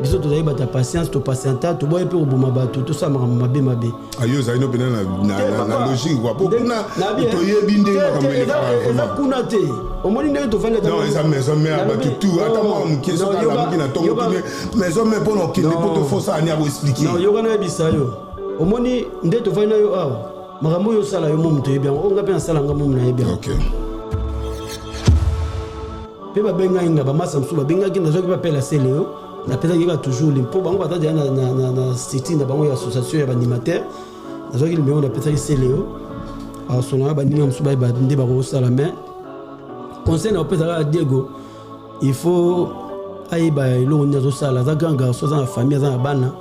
Biso tozali bato ya patience, topatienta, toboyi mpe koboma bato, tosala makambo mabe mabe. Ayo ah, ozali no mpena na logique kua po kuna toyebi ndenge makambo elekaka. Eza kuna te, omoni ndenge tovandi. Non, eza maison mère, bato tout, ata mwana moke soki alamuki na ntongo, tune maison mère mpona okende mpo tofosa ani akoexplike. Non, yoka, nayebisa yo, omoni nde tovandi na yo awa, makambo oyo osala yo momu toyebi yango, oyo nga mpe nasala nga momu nayebi yango. Mpe babengaki nga, bamasa mosusu babengaki, nazwaki bapela sele yo, napesaki kaka toujours mpo bango baza deja na structure na bango ya association ya baanimateur. Nazwaki numéro, napesaki sele yo, asonaka baninga mosusu bayeba nde bakosala. Mais conseil na kopesa kaka Diego, il faut ayeba eloko nini azosala. Aza grand garçon, aza na famille, aza na bana,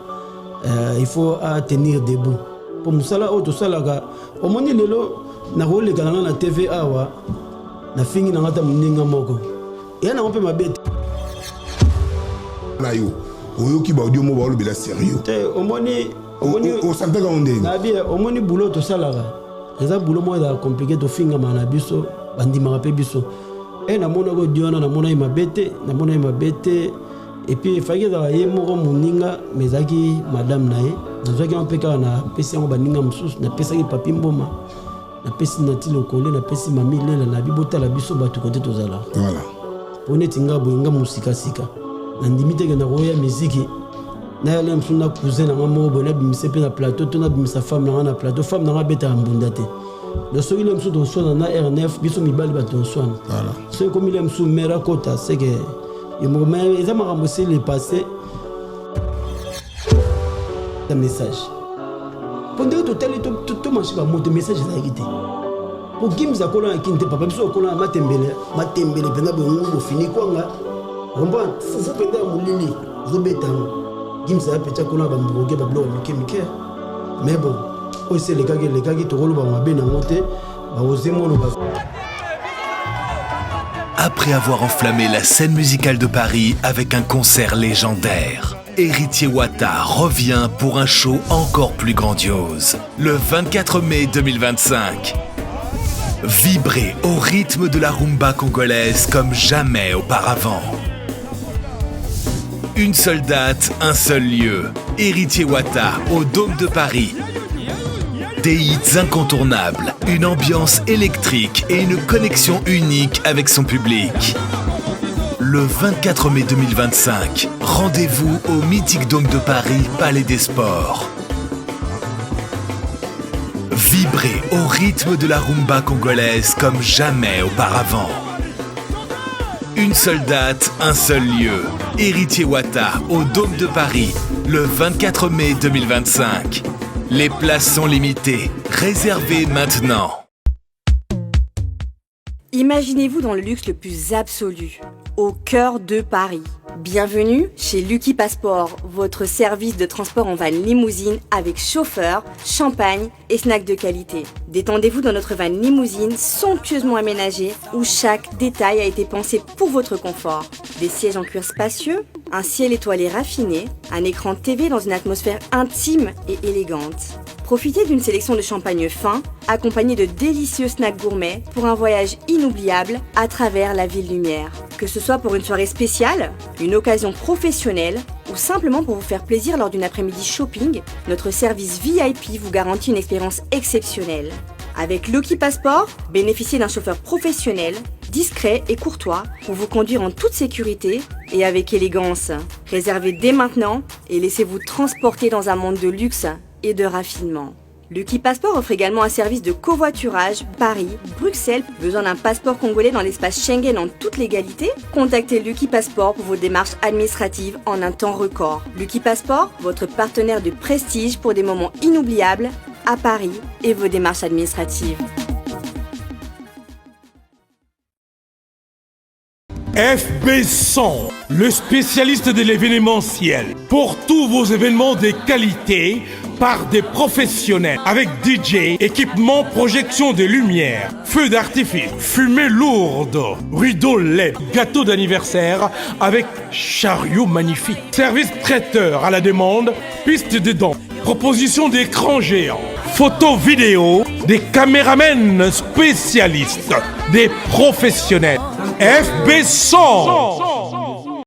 il faut atenir debout mpo mosala oyo tosalaka. Omoni lelo nakoleka na nga na TV awa, nafingi na nga ata moninga moko, eya nango mpe mabe te. Na yo oyoki baaudio mo baolobela sérieux? Te, omoni. Osantaka ngo ndenge? Nabi, omoni, boulot tosalaka eza boulot moko ezalaka compliqué, tofingama na biso, bandimaka mpe biso. E namonaki audio wana, namonaki mabe te, namonaki mabe te. Et puis efaki ezala ye moko moninga, mais ezalaki madame na ye. Nazwaki yango mpe kaka, napesi yango baninga mosusu, napesaki Papi Mboma, napesi Nati Lokole, napesi Mami Lela, nabi botala biso bato kote tozalaka. Po neti nga boye, nga mosikasika, nandimi teke nakoya miziki nayala mosusu na cousin na nga moko boye, nabimisa mpe na plateau to nabimisa femme na nga na plateau. Femme na nga abetaka mbunda te. Donc soki le mosusu toswana na R9, biso mibali bato toswana, soki ekomi le mosusu mare akota seke ye moko. Mais eza makambo esi le passé ya message, mpo ndenge totali tomanche bamoto, message ezalaki te po Gims akola na Kini te. Papa, biso akola na matembele, matembele mpenza boye, ngubu ofini kwanga, comprendre, fufu mpenza ya molili ozobeta yango. Gims aya peti akola na bambroge, babiloko ya mike mike. Mais bon, oyo esi elekaki elekaki, tokoloba mabe nango te, bakozemoloba. Après avoir enflammé la scène musicale de Paris avec un concert légendaire, Héritier Wata revient pour un show encore plus grandiose, le 24 mai 2025. Vibrez au rythme de la rumba congolaise comme jamais auparavant. Une seule date, un seul lieu. Héritier Wata au Dôme de Paris. Des hits incontournables, une ambiance électrique et une connexion unique avec son public. Le 24 mai 2025, rendez-vous au mythique Dôme de Paris, Palais des Sports. Vibrez au rythme de la rumba congolaise comme jamais auparavant. Une seule date, un seul lieu. Héritier Wata au Dôme de Paris, le 24 mai 2025. Les places sont limitées. Réservez maintenant. Imaginez-vous dans le luxe le plus absolu, au cœur de Paris. Bienvenue chez Lucky Passport, votre service de transport en van limousine avec chauffeur, champagne et snacks de qualité. Détendez-vous dans notre van limousine somptueusement aménagée où chaque détail a été pensé pour votre confort. Des sièges en cuir spacieux, un ciel étoilé raffiné, un écran TV dans une atmosphère intime et élégante. Profitez d'une sélection de champagne fin, accompagné de délicieux snacks gourmets pour un voyage inoubliable à travers la ville lumière. Que ce soit pour une soirée spéciale, une occasion professionnelle ou simplement pour vous faire plaisir lors d'une après-midi shopping, notre service VIP vous garantit une expérience exceptionnelle. Avec Lucky Passport, bénéficiez d'un chauffeur professionnel, discret et courtois pour vous conduire en toute sécurité et avec élégance. Réservez dès maintenant et laissez-vous transporter dans un monde de luxe et de raffinement. Lucky Passport offre également un service de covoiturage Paris, Bruxelles. Besoin d'un passeport congolais dans l'espace Schengen en toute légalité? Contactez Lucky Passport pour vos démarches administratives en un temps record. Lucky Passport, votre partenaire de prestige pour des moments inoubliables à Paris et vos démarches administratives. FB 100, le spécialiste de l'événementiel. Pour tous vos événements de qualité, par des professionnels avec DJ, équipement, projection de lumière, feu d'artifice, fumée lourde, rideau LED, gâteau d'anniversaire avec chariot magnifique, service traiteur à la demande, piste de danse, proposition d'écran géant, photo vidéo, des caméramens spécialistes, des professionnels. FB 100.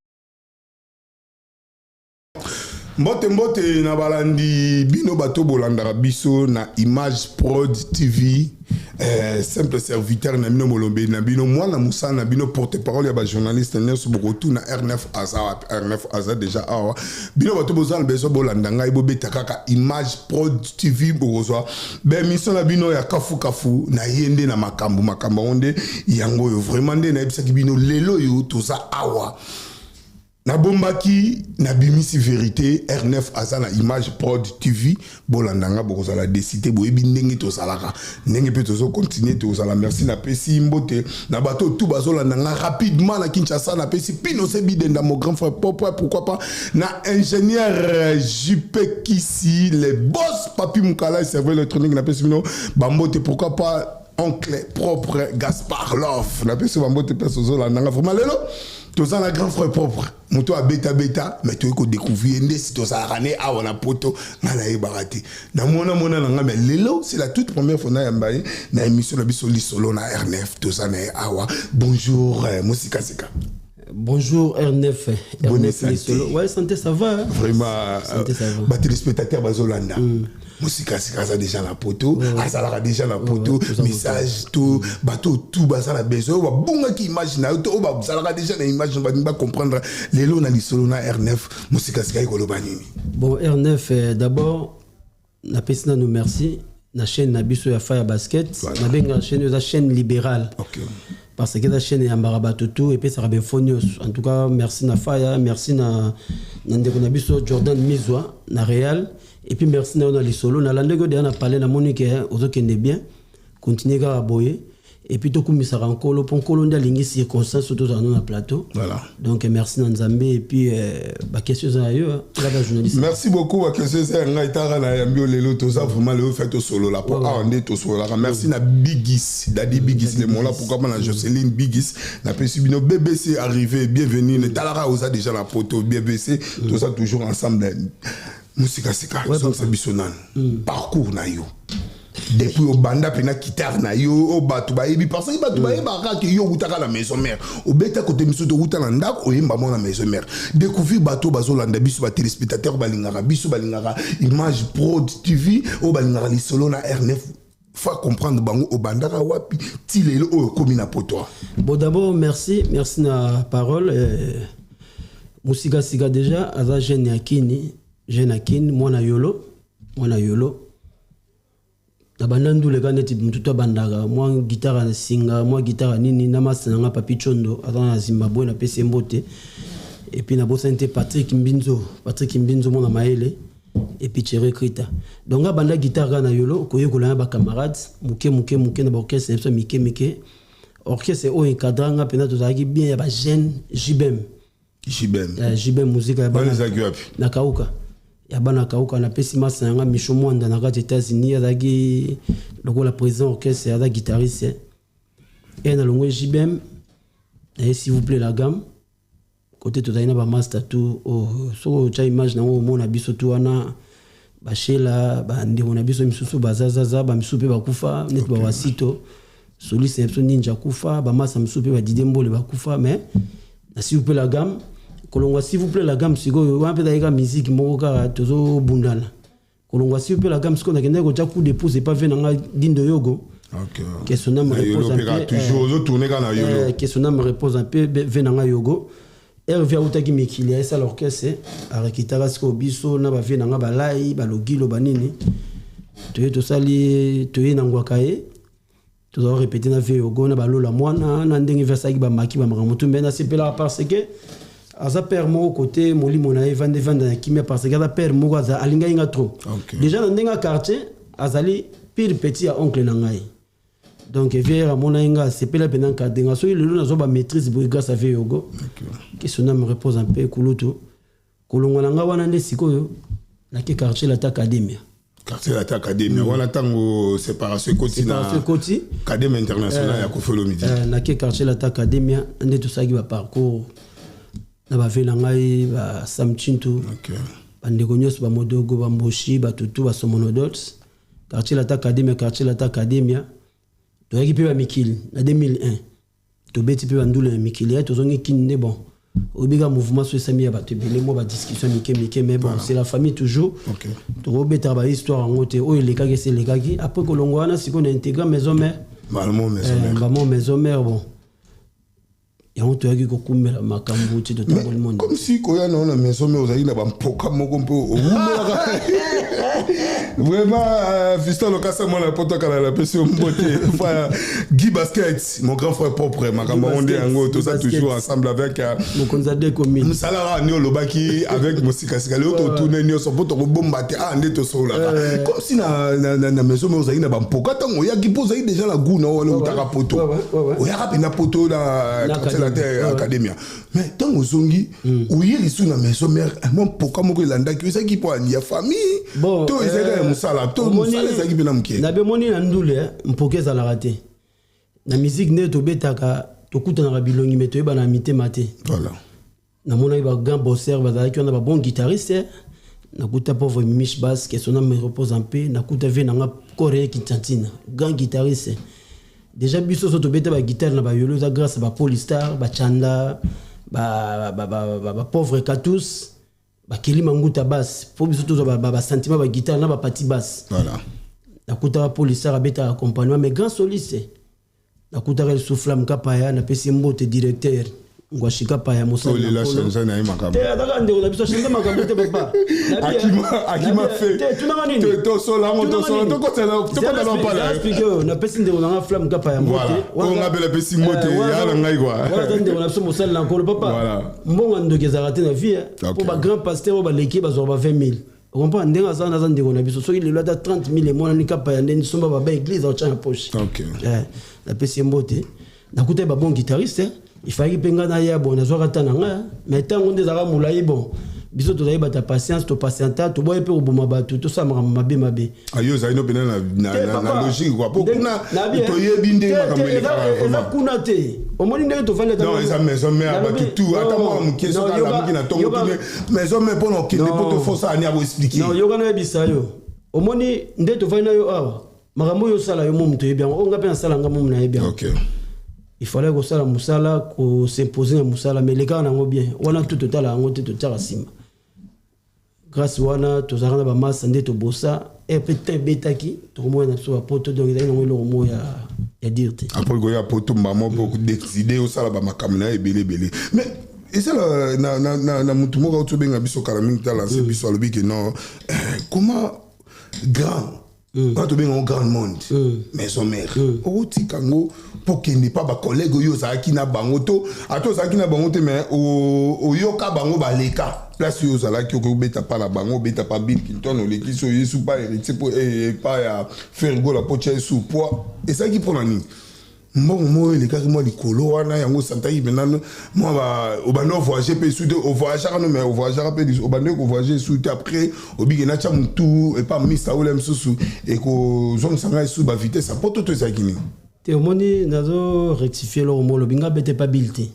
Mbote mbote na balandi bino bato bolandaka biso na Image Prod TV, simple serviteur na bino, molobeli na bino, mwana mosala na bino, porte parole ya bajournaliste nyonso. Bokotuna R9 aza wapi? R9 aza déjà awa. Bino bato boza na besoin bolanda ngai, bobeta kaka Image Prod TV, bokozwa baémission na bino ya kafukafu. Na ye nde na makambo makambo yango nde yango oyo vraiment nde nayebisaki bino. Lelo oyo toza awa, nabombaki, nabimisi vérité. R9 aza na Image Prod TV. Bolanda nga, bokozala décidé. Boyebi ndenge tozalaka, ndenge mpe tozocontinue tozala. Merci, napesi mbote na bato tu bazolanda nga rapidement na Kinshasa. Napesi Pino Sebidenda, mon grand frère propre, pourquoi pas na ingénieur JP Kisi, le boss Papi Mukala, cerveau électronique. Napesi bino bambote, pourquoi pas oncle propre Gaspard Love. Napesi bambote mpe ozolanda nga. Vraiment lelo toza na grand frère propre, moto abetabeta, mais toyei kodécouvrir nde si tozalaka ne awa na poto. Ngai nayebaka te, namona mona na ngai, mais lelo c'est la toute première fois nayamba ye na émission na biso Lisolo na R9. Toza na ye awa. Bonjour, Mosikasika. Bonjour R9. Bonne R9 santé. Lisolo. Ouais, santé, ça va, hein? Vraiment. Santé, ça va. Batéléspectateur bazolanda, Mosikasika aza déjà na poto, azalaka déjà na poto. Toza Message to bato tu baza na besoin, oyo babungaki image na yo to oyo bazalaka déjà na image, balingi bacomprendre, lelo na Lisolo na R9, Mosikasika ekoloba nini? Bon, R9, d'abord, napesi nanu merci na chaîne na biso ya Fire Basket. Voilà. Nabengaka chaîne oyo eza chaîne libérale. Parce que eza chaîne eyambaka bato tu, epesaka bainfo nyonso. En tout cas, merci na Fire, merci na ndeko na biso Jordan Mizwa na Real, et puis merci na yo na Lisolo. Nalandaki oyo deya na palais, namoni ke ozokende bien, continue kaka boye. Et puis tokumisaka Nkolo, mpo Nkolo nde alingi circonstance oyo tozala no na plateau. Voilà. Donc merci na Nzambe. Et puis baquestion eza ya yo, eza bajournaliste. Merci beaucoup. Baquestion eza ya ngai. Taka na yambi oyo lelo, toza vraiment lelo fait tosolola, po awa nde tosololaka. Merci na Bigis, Dadi Bigis le mola, pourquoi pas na Joceline Bigis. Napesi bino BBC arrivé, bienvenue. Netalaka oza déjà na poto BBC, toza toujours ensemble. Mosikasika, zongisa biso nanu parcours na yo depuis obanda mpena guitare na yo, oyo bato bayebi, parce que bato bayebaka ke yo okutaka na Maison Mère, obeta kote miso, tokuta na ndako, oyemba mo na Maison Mère. Découvrir bato oyo bazolanda biso, batéléspectateur balingaka biso, balingaka Image Prod TV, oyo balingaka Lisolo na R9, fa comprendre bango obandaka wapi ti lelo oyo okomi na poto. Bon, d'abord, merci, merci na parole. Musika Sika déjà, aza jeune ya Kini, jeune ya Kini, mwana yolo, mwana yolo. Na banda nduleka neti mutu to abandaka mwa guitare na singa, mwa guitare nini na masa na nga Papi Chondo, aza na Zimbabwe, napesi ye mbote. Et puis nabosani te Patrick Mbinzo, Patrick Mbinzo mwana mayele, et puis Thierry Krita. Donc nga banda guitare kaka na yolo, koyekola na bacamarade moke moke moke na baorchestre na biso mike mike. Orchestre oyo encadra nga mpenza, tozalaki bien, ya bajeune JBM. JBM. JBM musique ya wana bana ezalaki wapi? Na Kauka, ya bana Kauka. Napesi masa na nga Micho Mwanda na kati États-Unis, azalaki lokola président orchestre, aza guitariste. E nalongwe JBM, naye S'il vous plaît la gamme, côté tozali na bamaster tu. Oh, soki otya image nango, omona biso tu wana, bashela, bandeko na biso misusu bazazaza, bamisusu mpe bakufa neti bawasito, soliste na biso Ninja kufa, bamasa mosusu mpe badide mbole bakufa. Mais na S'il vous plaît la gamme, kolongwa S'il vous plaît la gamme, sikoyo wana mpe ezalaki kaka musique moko kaka tozobundana. Kolongwa S'il vous plaît la gamme, sikoyo nakendaki kotya coup de pouce epa ve na nga Dindo Yogo. Que son âme Na yolo repose un mpe kaka peu, toujours ozotourne kaka na yolo. Que son âme repose un peu, ve na nga Yogo Herve autaki mikili, ayesala orchestre, arekitaka sikoyo biso na bavie na nga balai balogilo banini, toye tosali, toye na ngwaka ye, tozala répété na vie Yogo na balola mwana na ndenge ve asalaki bamaki bamakambo tu. Mbe nasepelaka parce que aza père moko côté molimo na ye evanda evanda na kimia, parce que aza père moko aza alingaki nga trop. Déjà na ndenge ya quartier, azali pire petit ya oncle na ngai. Donc vieux amona nga, asepela mpenza nkade nga. Soki lelo nazwa bamaîtrise boye, grâce à vieux Yogo, que son âme repose un peu, kulutu. Kolongwa na nga wana nde sikoyo nake Quartier Latin Academia. Quartier Latin Academia wana, ntango séparation ekoti na Séparation ekoti. Académie internationale ya Koffi Olomide. Nake Quartier Latin Academia nde tosalaki baparcours na bave na ngai basam Chintu, bandeko nyonso, bamodogo, bamboshi, batutu, basomonodots. Quartier Latin Academia, Quartier Latin Academia, toyaki mpe bamikili na 2001, tobeti mpe bandula ya mikili ya tozongi Kini nde bon. Oyebi mouvement so esami ya bato ebele, mwa badiscussion mike mike, mais bon, c'est la famille toujours. Tokobetaka bahistoire yango te. Oyo elekaki, esi elekaki. Après kolongwa wana, sikoyo na intégra Maison Mère. Malmo Maison Mère. Bamo Maison Mère, bon, yango toyaki kokumbela makambo ti totamboli monde. Comme si koya na na Maison Mère, ozalaki na bampoka moko mpe owumelaka vraiment. Fiston Lokasa, mwana poto kala, napesi yo mbote. Frère Guy Basket, mon grand frère propre, makambo yango nde yango, toza toujours ensemble avec mokonzi adekomi. Mosala kaka nde olobaki avec mosikasika. Lelo totune nyonso mpo tokobomba te. Ah, nde tosololaka comme si na Maison Mère ozalaki na bampoka ntango oyaki, mpo ozalaki déjà na goût na wana. Outaka poto, oyaka mpenza poto na Quartier Latin, Academia, mais ntango ozongi, oye lisusu na Maison Mère, mwa mpoka moko elandaki. Ezalaki mpo ya famille to ezalaki ya mosala, to mosala ezalaki mpe na moke? Nabemoni na ndule, mpoka ezalaka te na musique. Nde tobetaka, tokutanaka bilongi, me toyebana na mitema te. Namonaki bagrand bosseur bazalaki wana, babon guitariste. Nakuta pauvre Mimiche Bas, que son âme repose en paix. Nakuta vie nanga Corée Kintantina, grand guitariste. Déjà biso so tobeta baguitare na bayolo, eza grâce bapolistar, bachanda, bapauvre Katus, bakeli manguta bas, mpo biso tozwa basentiment baguitare na bapati bas. Nakutaka Polistar abetaka accompagnement, mais grand soliste nakutaka Esuflam Kapaya. Napesi mbote directeur Ngwashi Kapaya. Mosali na ye makambo. Te, azaka ndeko na biso, achange makambo te, papa. Akima fe. Tunanga nini? Tosola ngo, tosola, tokotana mpala. Explique oyo. Napesi ndeko nanga Flamme Kapaya mbote. Oyo nga mpe napesi mbote ya na ngai kua. Wana aza ndeko na biso, mosali na Nkolo, papa. Mbongo ya ndoki ezalaka te na vie, mpo bagrand pasteur oyo baleki bazwaka ba 20 000. Ocomprendre ndenge aza wana, aza ndeko na biso. Soki lelo ata 30 000 emonani, Kapaya nde somba baba église, aotya na poche. Napesi ye mbote. Nakuta ye babon guitariste. Ifalaki mpe ngai naya, bon, nazwaka ata na ngai, mais ntango nde ezalaka molai. Bon, biso tozali bato ya patience, topatienta, toboyi mpe koboma bato, tosala makambo mabe mabe. Yo ozali no mpena na logique kua, po kuna toyebi ndenge makambo elekaka. Eza kuna te, omoni ndenge tovandi. Non, eza Maison Mère, bato tu, ata mwana moke soki alamuki na ntongo, tune Maison Mère mpona okende mpo tofosa ani akoexpliquer. Non, yoka, nayebisa yo, omoni nde tovandi na yo awa, makambo oyo osala yo mo moto oyebi yango, oyo nga mpe nasala nga momo nayebi yango. Il fallait kosala mosala, kos'impose na mosala, mais elekaka nango bien wana tu totala yango te, totiaka nsima. Grâce wana tozalaka na bamasa nde tobosa e mpe te ebetaki, tokomona na biso bapoto. Donc ezali nango eloko moko ya dire te. Après koya poto, mbamo mpo décide osala bamakambo na yo ebele ebele, mais ezala na motu moko auti obenga biso kala mingi, tala nse biso, alobi ke non, comment grand wana tobenga ngo grand monde, Maison Mère, okotika yango mpo kende pa bacollègue oyo ozalaki na bango, to ata ozalaki na bango te, mais oyoka bango baleka place oyo ozalaki, okobeta pa na bango, obeta pa Bill Clinton, olekisi oyo yesu pa Héritier, po pa ya Ferre Gola, po tia yesu poids. Ezalaki mpona nini? Mbongo moko elekaki mwa likolo wana, yango osantaki mpena mwa obandi ovoyage mpe esu te. Ovoyageaka no, mais ovoyageaka mpe, obandi kovoyage esu te. Après obiki natya motu epa misa oyo mosusu ekozongisa ngai esu bavitesse ya poto, to ezalaki nini? Te, omoni, nazo rectifie eloko mo olobi. Nga bete pa Bill te.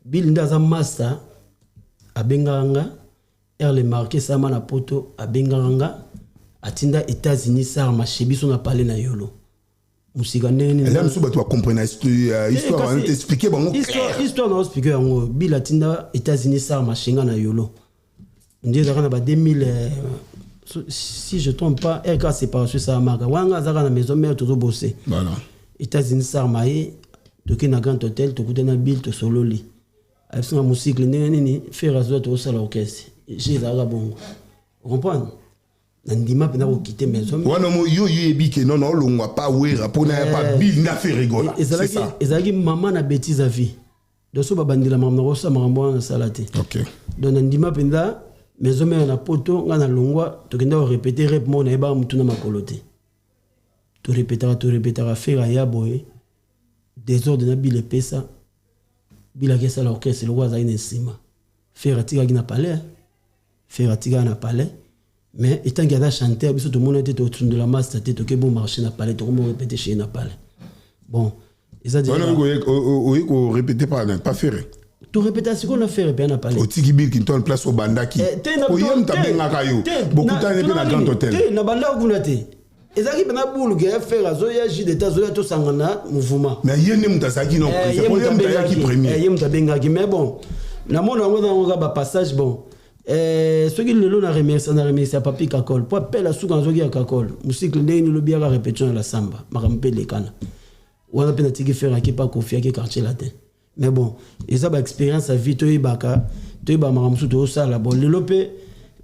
Bill nde aza master, abengaka nga air le marqué esalama na poto. Abengaka nga, atinda États-Unis sarma chez biso na pale na yolo mosika ndenge nini. Eza mosusu bato bacomprene histoire wana te, explique bango. Histoire na explique yango. Bill atinda États-Unis sarma chez nga na yolo, nde ezalaka na ba 2000, si je trompe pas, rk séparation esalamaka wana. Azalaka na Maison Mère, tozobose. États-Unis sarma ye, toke na Grand Hôtel, tokutana Bill, tosololi, abisinga mosikle ndenge nini Ferre azwa, tokosala orchestre je ezalaka bongo. Comprendre, na ndima mpenza kokite Maison. Wana mo yo yebi ke non, olongwa pa Wera mpona ya pa Bill na Ferre Gola. Ezalaki mama na bêtise à vie. Donc so babandela makambo na kosala makambo wana, nasala te. Donc na ndima mpenza Maison Mère na poto, ngai nalongwa, tokenda korépéter rep moko, nayebaka motu na makolo te. Torépétaka, torépétaka, Ferre aya boye, désordre na Bill epesa. Bill aki esala orchestre lokola azalaki na nsima. Ferre atikaki na palais, Ferre atikaki na palais, mais etangi aza chanteur, biso tomoni te, tosundola master te, toke bo marché na palais, tokomo répéter chez na palais. Bon, eza wana oye korépéter pa Ferre? Torépéta sikoyo na Ferre mpe na palais. Otiki Bill Clinton place obandaki, oye moto abengaka yo, bokutani mpe na Grand Hôtel. Te, na bandako kuna te, ezalaki mpena buluke ya Ferre azoya, jus d'état azoya, tosangana mouvement. Mais ye nde moto azalaki no, ye moto ayaki premier. Ye moto abengaki, mais bon, Namona yango eza yango kaka bapassage. Bon, soki lelo na remercie, na remercie Papi Kakol, po apela suka nazwaki ya Kakol mosikle ndenge nini lobi yaka répétition ya la samba, makambo mpe elekana wana mpe natiki Ferre ake pa Kofi, ake Quartier Latin. Mais bon, eza baexpérience ya vie, toyebaka, toyebaka makambo mosusu tozosala. Bon, lelo mpe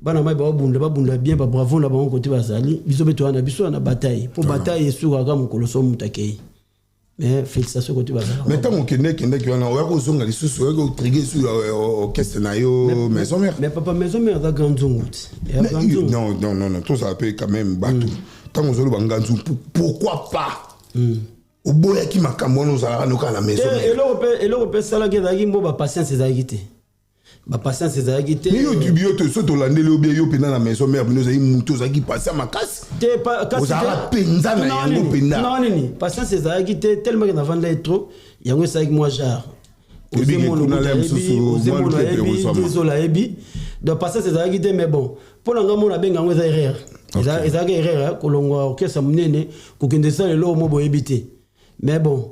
bana mai baobunda, babunda bien, babravo na bango kote bazali. Biso mpe toya na biso na bataille, mpo bataille esukaka mokolo so moto akei. Mais félicitation kote bazala. Mais ntango okende, ekendaki wana, oya kozonga lisusu, oya kotrigue su orchestre na yo Maison Mère? Mais papa, Maison Mère aza grand nzungu ti. Non, non, non, non, tozala mpe quand même bato. Ntango ozoloba nganzu, pourquoi pas oboyaki makambo wana, ozalaka noka na Maison? Eloko mpe esalaki, ezalaki mbo bapatience ezalaki te, bapatience ezalaki te. Yo yo so tolandeli yo bien, yo mpenza na Maison Mère bino ozalaki mutu ozalaki patient makasi, ozalaka mpenza na yango mpenza. Nini, patience ezalaki te, tellement ke navanda ye trop, yango esalaki mwa genre ozemono ayebi. Donc patience ezalaki te. Mais bon, mpo na nga mona abenga yango eza erreur, ezalaki erreur kolongwa orchestre monene, kokende esala eloko mo boyebi te. Mais bon,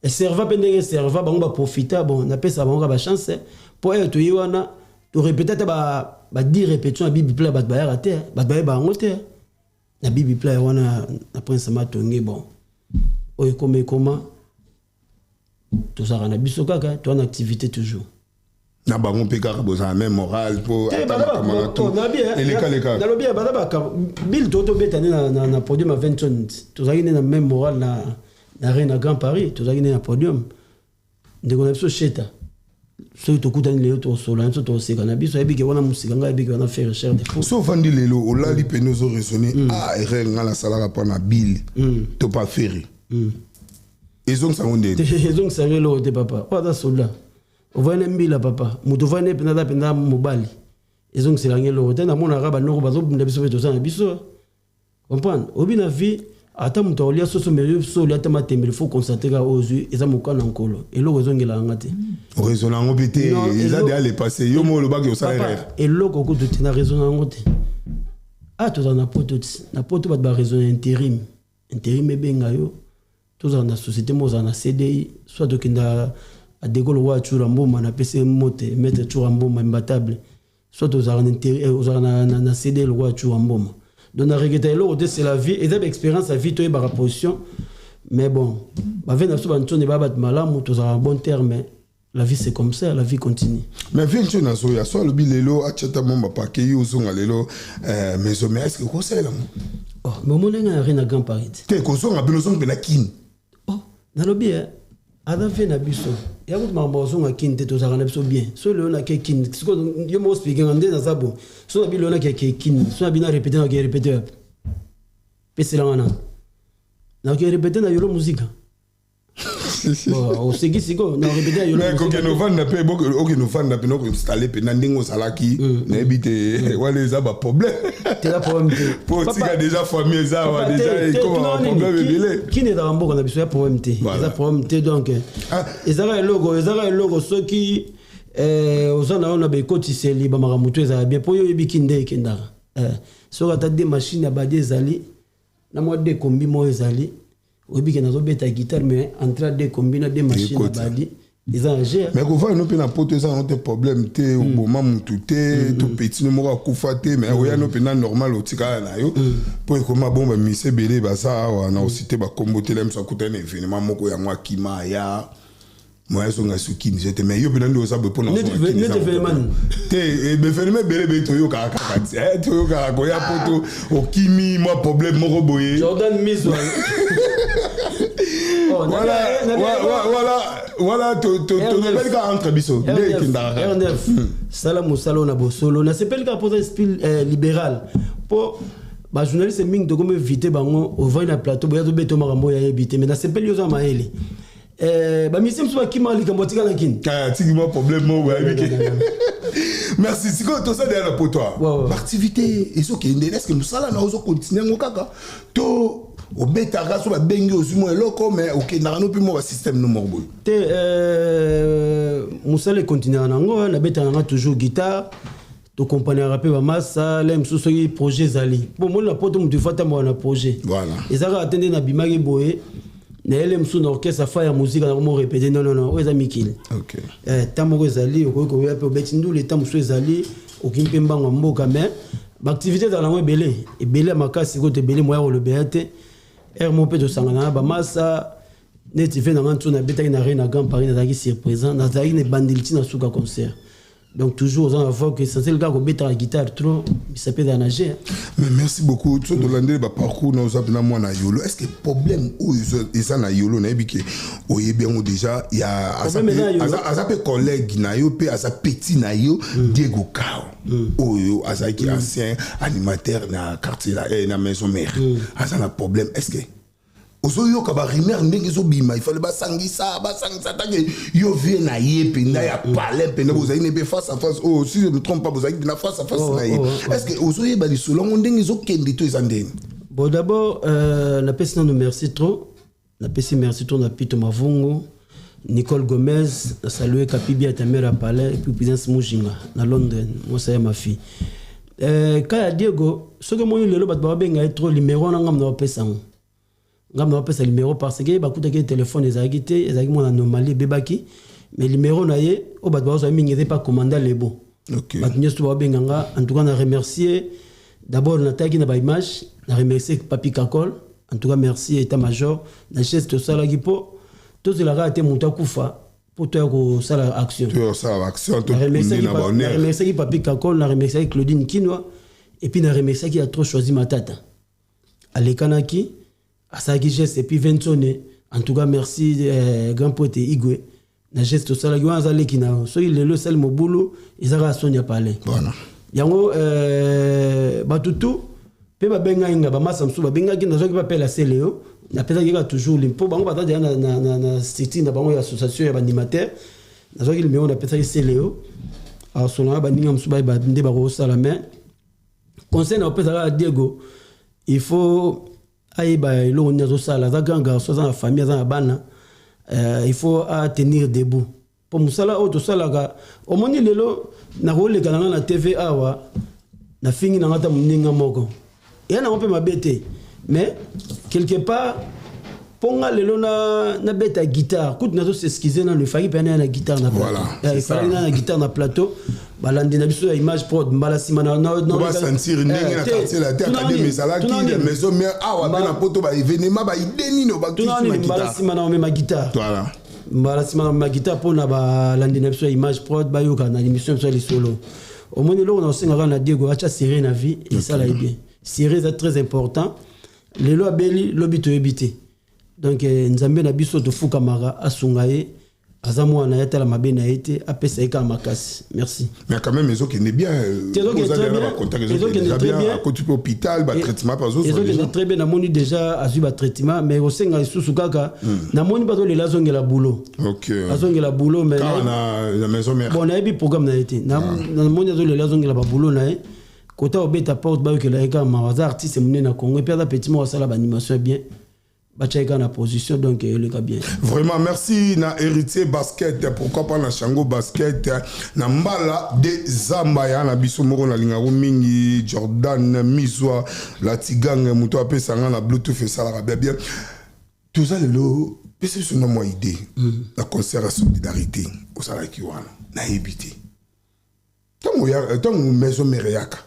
eserva mpe ndenge eserva bango, baprofita. Bon, napesa bango kaka bachance, mpo oyo toyi wana torépéta ata ba 10 répétition ya bibi pla, bato bayaka te, bato bayeba yango te na bibi pla wana na Prince Matonge. Bon, oyo ekoma ekoma, tozalaka na biso kaka, toza na activité toujours. Na bango mpe kaka bozala même moral, mpo elekaleka. Nalobi baza baka bile to tobeta nde na podium ya 20, tozalaki nde na même moral na reine na Grand Paris, tozalaki nde na podium. Ndeko na biso Sheta, soki tokutani lelo, tokosola biso, tokoseka na biso, ayebi ke wana mosika, ngai ayebi ke wana Ferre chair de poule. So ofandi lelo, olali pene, ozo raisonner: ah, erreur ngai nasalaka mpo na bile to pa Ferre, ezongisango ndeni? Ezongisango eloko te, papa. Oyo aza soldat, ovandi na mbila, papa, moto ovandi mpenza, aza mpenza mobali. Ezongiselanga eloko te. Namonaka banoko bazobunda, biso mpe toza na biso. Comprendre, obi na vie, ata moto akolia soso, mais so olia ata matembele, faut constater kaka oyo ozwi eza moka na nkolo. Eloko ezongelaka nga te. Oraisonne yango mpe te, eza deya le passé. Yo mo olobaki osala erreur. Eloko kutu te, na raisonne yango te. Ah, tozala na poto ti na poto, bato baraisonne intérim, intérim ebenga yo, tozala na société mo ozala na CDI, soit tokenda adeko lokwa Tsura Mboma, napesi mote maître Tsura Mboma imbatable, soit ozala na CD lokwa Tsura Mboma. Donc na regretter eloko te, c'est la vie, eza baexpérience ya vie, toyebaka position. Mais bon, bave na biso bantsonde baya bato malamu, tozalaka bon terme. La vie, c'est comme ça, la vie continue. Mais vie ntio nazoya so alobi lelo atiata mo bapake ye, ozonga lelo Maison Mère, est ce que kosalela mo? Oh, mais omoni nga na na Grand Paris. Te, kozonga bino, ozonga mpe na Kini. Oh, nalobi aza vie na biso ya kutu makambo ozonga Kini te, tozalaka na biso bien. So lelo nake Kini, sikoyo yo moko explique nga nde naza bon. So na bi lelo nake Kini, so na bi na répété, nake répété wapi? Peselanga na nake répété na Yolo Muzika. Oseki sikoyo na répété na Yolo. Kokende ovanda mpe, okende ovanda mpe nokoinstalle mpe na ndenge ozalaki, nayebi te, wana eza baproblème. Teza problème te. Po otika déjà famille eza awa, déjà ekoma baproblème ebele. Kini ezaka mboka na biso, ya problème te, eza problème te. Donc ezaka eloko, ezaka eloko. Soki oza na yo na baekotiseli bamakambo to ezala bien, mpo yo oyebi kini nde ekendaka. Soki ata de machine ya badi ezali na mwa de kombi moko ezali, oyebi ke nazobeta guitare, mais entre de kombi na de machine ya badi eza na gere. Mais kovanda no mpe na poto eza nango te problème te, oboma mutu te, to petit no moko akufa te, mais oya no mpenza normal, otikala na yo, mpo ekoma bon. Bamise ebele baza awa na osite bakombo te, miso akutani na événement moko, yango akima aya moya ezonga soki te. Mais yo mpena nde oza boye mpona te, événement ebele ebele toyokaka kaka ti toyokaka koya poto, okimi mwa problème moko boye. Jordan Miswa. Voilà, tolobeli kaka entre biso nde ekendaka. R9, sala mosala oyo na bosolo. Nasepeli kaka mpoza esprit libéral, mpo bajournaliste mingi tokomi évite bango. Ovandi na plateau boya, tobeta makambo oyo ayebi te. Mais nasepeli, oza mayele. Bamisie mosusu bakima likambo, atika na Kini. Atiki mwa problème moko boyebi ke. Merci. Sikoyo toza deya na poto, baactivité ezokende. Est ce que mosala na ozokontinue yango kaka to obetaka so babengi, ozwi mwa eloko, mais okendaka no mpe mwa basystème no moko boye? Te, mosala ekontinuaka nango. Nabetaka nanga toujours guitare, tokompagnaka mpe bamasa le mosusu soki projet ezali. Bon, moni na poto, moto ifo atamboka na projet. Eza kaka te nde nabimaki boye. Nayele mosusu na orchestre fa ya muzika nakomo répéter. Non, non, non, oyo eza mikili. Ta moko ezali, okoki koya mpe obeti ndule. Ta mosusu ezali, okoki mpe mbango ya mboka. Mais baactivité ezala yango ebele ebele ya makasi koto ebele, moya kolobela te. Heure moko mpe tosangana na bamasa neti ve nanga ntso nabetaki na Reine na Grand Paris, nazalaki surprisant, nazalaki na ebandeli ntina suka concert. Donc toujours oza na voix que essentiel kaka kobetaka guitare trop, misapi ezala na g. Mais merci beaucoup. So tolandeli baparcours na, oza mpena mwana Yolo. Est ce que problème oyo eza na Yolo, nayebi ke oyebi yango déjà ya aza mpe collègue na yo mpe aza petit na yo, Diego Kao, oyo azalaki ancien animateur na quartier na Maison Mère, aza na problème. Est ce que ozoyoka barumeur ndenge ezobima, ifale basangisa basangisa tanke yo vie na ye mpenza ya palais mpenza, bozali ne mpe face à face? Oyo, si je me trompe pas, bozalaki mpena face à face na ye. Est ce que ozoyeba lisolo yango ndenge ezokende to eza ndenge? Bon, d'abord napesi nano merci trop, napesi merci trop na Pito Mavungu, Nicole Gomez, nasalue Kapi Biata, mare ya palais, et puis Puissance Mujinga na Londres, mosa ya ma fille. Ka ya Diego, soki omoni lelo bato bababenga ye trop, numéro wana ngam na bapesa yango, ngambo na bapesa numéro parce que bakutaki telefone ezalaki te, ezalaki mwana anomalie, ebebaki. Mais numéro na ye oyo bato bazozwa mingi eza pa commanda lebo. Bato nyonso babenga nga. En tout cas na remercier d'abord, nataki na baimage, na remercier Papi Kakol. En tout cas merci état major na geste tosalaki, mpo tozelaka te moto akufa mpo toya kosala action. Na remerciaki Papi Kakol, na remerciaki Claudine Kinwa, et puis na remerciaki ya trop Choisi Matata, alekanaki, asalaki geste, et puis Ventone. En tout cas merci grand poète Igwe na geste tosalaki wana. Aza leki na yo. Soki lelo esali mobulu, eza kaka soni ya palais. Yango bato tu mpe babengaki nga, bamasa mosusu babengaki, nazwaki bapela sele yo, napesaki kaka toujours mpo bango baza deya na structure na bango ya association ya baanimateur. Nazwaki numéro, napesaki sele yo, asolanga baninga mosusu bayeba nde bakosala. Mais conseil na kopesa kaka Diego, il faut ayeba eloko nini azosala. Aza grand garçon, aza na famille, aza na bana. Il faut atenir debout mpo mosala oyo tosalaka. Omoni lelo nakoleka na nga na TV awa, nafingi na nga ata moninga moko, eya nango mpe mabe te. Mais quelque part, mpo nga lelo nabeta guitare, kutu nazos'excuser nano, efaki mpe naya na guitare na plateau, efalaki naya na guitare na plateau. Balandi na biso ya Image Prod, mbala nsima. Basentir ndenge na Quartier Latin, académie ezalaki, Maison Mère awa mpe na poto, baévénement baide nini. Mbala nsima na omema guitare, mbala nsima na omema guitare mpona balandi na biso ya Image Prod bayoka na émission biso ya lisolo. Omoni, eloko na osengaka na Diego, atya sérieux na vie, esala ye bien. Sérieux eza très important. Lelo abeli, lobi toyebi te. Donc Nzambe na biso tofukamaka asunga ye, aza mwana ye, atala mabe na ye te, apesa ye kaka makasi. Merci. Mais quand même ezokende bien. Ezokende très bien. Akoti mpe hôpital, batraitement mpe azozwa. Ezokende très bien. Namoni déjà azwi batraitement, mais kosenga lisusu kaka, namoni bazolela azongela boulot, azongela boulot. Mais na Maison Mère. Bon, nayebi programme na ye te. Namoni azolela azongela baboulot na ye, kota obeta porte, bayokela ye kaka mawa. Aza artiste monene na Congo, et puis aza petit moko asala baanimation bien, batiaki kaka na position, donc eleka bien. Vraiment merci na Héritier Basket, pourquoi pas na Chango Basket, na Mbala de Zamba ya na biso moko nalingako mingi, Jordan Miswa Latigang, moto apesanga na Bluetooth, esalaka bien bien. Toza lelo, pesa biso na mwa idée na concert ya solidarité osalaki wana. Nayebi te ntango Maison Mère eyaka,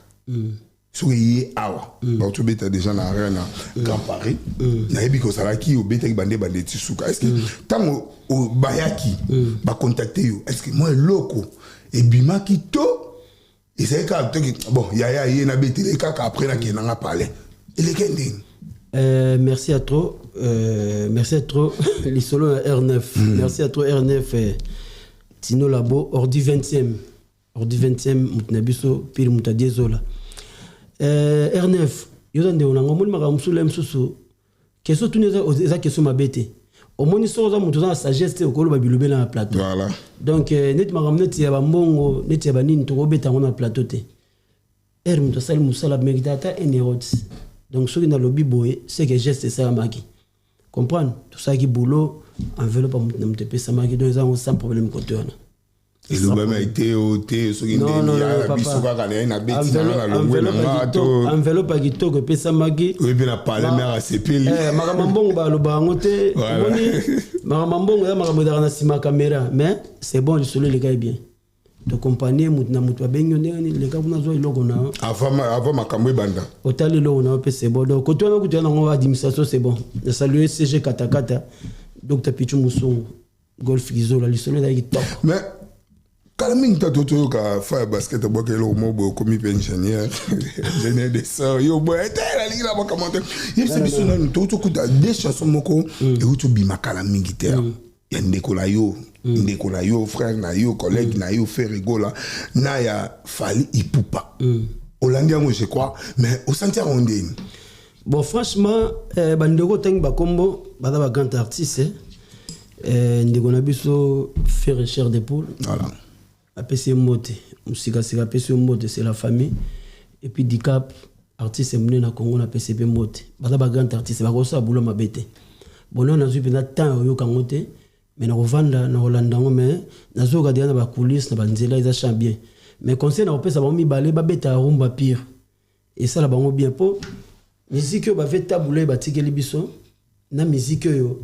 soki ye awa bauti obeta déjà na Arena na Grand Paris, nayebi ke ozalaki, obetaki bande bande ti suka. Est ce que ntango bayaki bacontacte yo, est ce que mwa eloko ebimaki to ezali kaka toki, bon, yaya ye nabetele kaka, après nakende nanga palais, eleke ndeni? Merci à trop, merci à trop. Lisolo ya R9, merci à trop R9, Tino Labo, ordi 20e, ordi 20e, moto na biso pile, moto adie ezola. R9, yo oza ndeko nango. Omoni makambo mosusu, le mosusu question tuni eza question mabe te. Omoni, soki oza moto oza na sagesse te, okoloba bilobela na plateau. Donc neti makambo neti ya bambongo, neti ya banini, tokobeta yango na plateau te. Ere moto asali mosala, mérite ata 1 euro. Donc soki nalobi boye, c'est que geste esalamaki, comprendre, tosalaki boulot, enveloppe ya moto na moto epesamaki. Donc eza yango sans problème côté wana. Elobami te o te, soki ndeni ya biso kaka na ye na beti na na longwe na nga to. Enveloppe ya kitoko epesamaki. Oyebi na palais mare asepeli. Makambo mbongo baloba yango te. Omoni, makambo mbongo eza makambo ezalaka na nsima caméra, mais c'est bon, lisolo elekai bien. Tokompanie motu na motu, abengi yo ndenge nini, leka kuna, zwa eloko na yo. Avant makambo ebanda. Otali eloko na yo mpe c'est bon. Donc kote wana kutu ya nango administration, c'est bon. Na salue CG Katakata, Dr Pichu Musungu, Golf Kizola, lisolo ezalaki kitoko. Mais kala mingi ta toyoka fa ya basket abwaka eloko moko boye, okomi mpe ingénieur de son, yo boye te, nalingi na makambo te. Yebisa biso nanu, tokuta deux chansons moko euti obima kala mingi te, ya ndeko na yo, ndeko na yo, frère na yo, collègue na yo, Ferre Gola, na ya Fally Ipupa. Olandi yango, je crois, mais osanti yango ndeni? Bon, franchement, bandeko otangi bakombo, baza bagrand artiste. Ndeko na biso Ferre, chair de poule. Apesi ye mbote mosikasika, apesi yo mbote, c'est la famille. Et puis Dicap, artiste monene na Congo, napesi mpe mbote. Baza bagrand artiste, bakosala bulo mabe te. Bon, nano nazwi mpenza temps oyoka yango te, mais nakovanda na kolanda yango, mais nazoyoka deja na bacoulisse na banzela, eza chant bien. Mais conseil na kopesa bango mibale, babeta rumba pure, esala bango bien, mpo miziki oyo bave tabula oyo batikeli biso na miziki oyo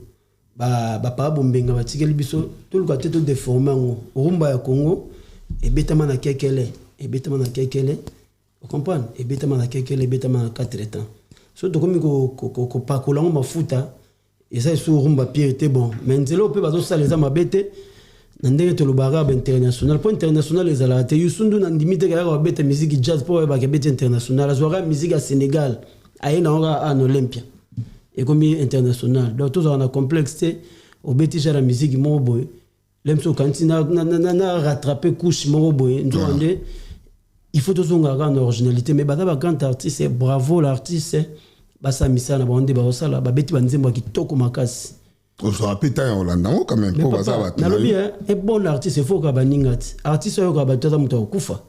bapapa bombenga batikeli biso, toluka te todéforme yango. Rumba ya Congo ebetama na kekele, ebetama na kekele, ocomprendre, ebetama na kekele, ebetama na 4 temps. So tokomi kopakola yango mafuta, eza esu rumba pure te. Bon, mais nzela oyo mpe bazosala eza mabe te na ndenge tolobaka bainternational, mpo international ezalaka te. Yusundu na ndimi te kayaka babeta musique jazz mpo bayebaka ebeti international. Azwaka musique ya Sénégal, aye nango kaka na Olympia, ekomi international. Donc tozalaka na complexe te. Obeti genre ya musique moko boye, le mosu okanisi na rattraper couche moko boye, nzoka nde il faut tozongaka kaka na originalité. Mais baza bagrand artiste, bravo l'artiste, basala misala na bango nde bazosala, babeti banzembo ya kitoko makasi. Ozwaka mpe ntango ya kolanda yango quand même, mpo baza bato. Nalobi, un bon artiste, il faut oyoka baninga ti. Artiste oyoka bato, aza moto akokufa.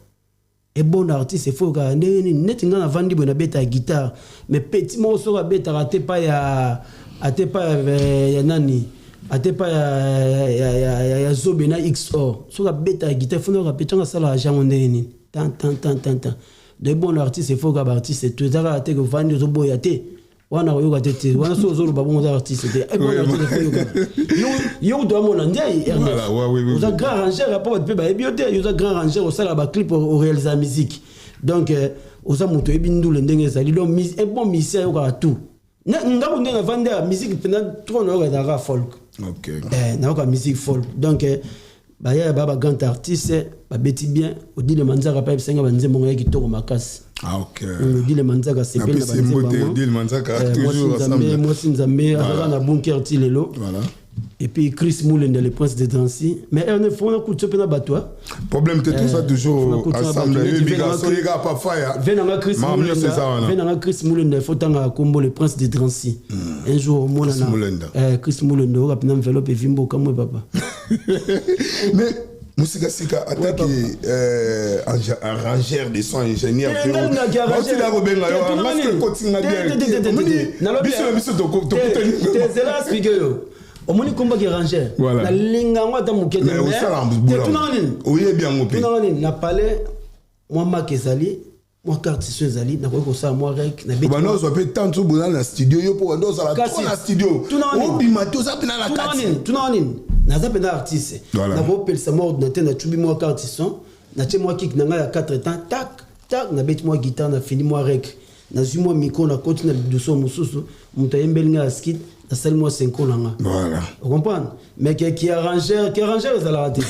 Un bon artiste, il faut oyoka ndenge nini. Neti ngai navandi boye, nabeta ya guitare, mais petit moko soki abetaka ate pa ya, ate pa ya nani, ate pa ya Zobe na XOR, soki abetaka guitare, faut nayoka petit yango asalaka jango ndenge nini, tan tan tan tan tan. De bon artiste, il faut oyoka baartiste to. Eza kaka te kovandi ozoboya te wana, koyoka te te wana. Soki ozoloba bongo, oza artiste te. Yo kutu amona ndiai, oza grand arrangeur, mpo bato mpe bayebi yo te. Yo oza grand arrangeur, osala baclip, oréalisa musique, donc oza moto oyebi ndule ndenge ezali. Donc un bon musicien ayokaka tout. Ngambo nde navandi ya musique mpenza trop, nayoka ezalaka folk. Nayoka musique folk. Donc baya ba bagrand artiste, babeti bien. Odile Manzaka mpe ayebisenga banzembo ngo ya kitoko makasi. Odile Manzaka sepeli na banzembo. Mwasi Nzambe azalaka na bunker ti lelo. Et puis Chris Moulende, le prince de Drancy. Mais erne fona kutu mpe na bato. Problème te, tout ça toujours ensemble. Pafaya. Venanga Chris Moulende, venanga Chris Moulende, faut tanga kombo le prince de Drancy. Un jour omona na Chris Moulende, oka mpena enveloppe evimbo kamwe papa. Mais mosika sika, atake arrangeur de son, ingénieur, otila kobenga yo maske kotinga bien, biso na biso tokutani. Tezela explique yo, omoni kombaki arrangeur, nalinga yango ata moke te. Tunanga nini? Oyebi yango mpe. Tunanga nini? Na palais mwa mak ezali, mwa carte so ezali, nakoki kosala mwa rec. Banda ozwa mpe tant so boza na studio, yo mpo banda ozala trop na studio, obima te, oza mpena na kati. Tunanga nini? Naza mpenza artiste, nakopelisa mwa ordinateur, nacubi mwa carte son, natie mwa kik na ngai ya 4 temps, tak tak, nabeti mwa guitare, nafini mwa rec, nazwi mwa micro, nakoti na liduso mosusu, moto ayembeli ngai ya skit, nasali mwa synchro na nga. Ocomprendre? Mais ke arrangeur, ke arrangeur ezalaka te.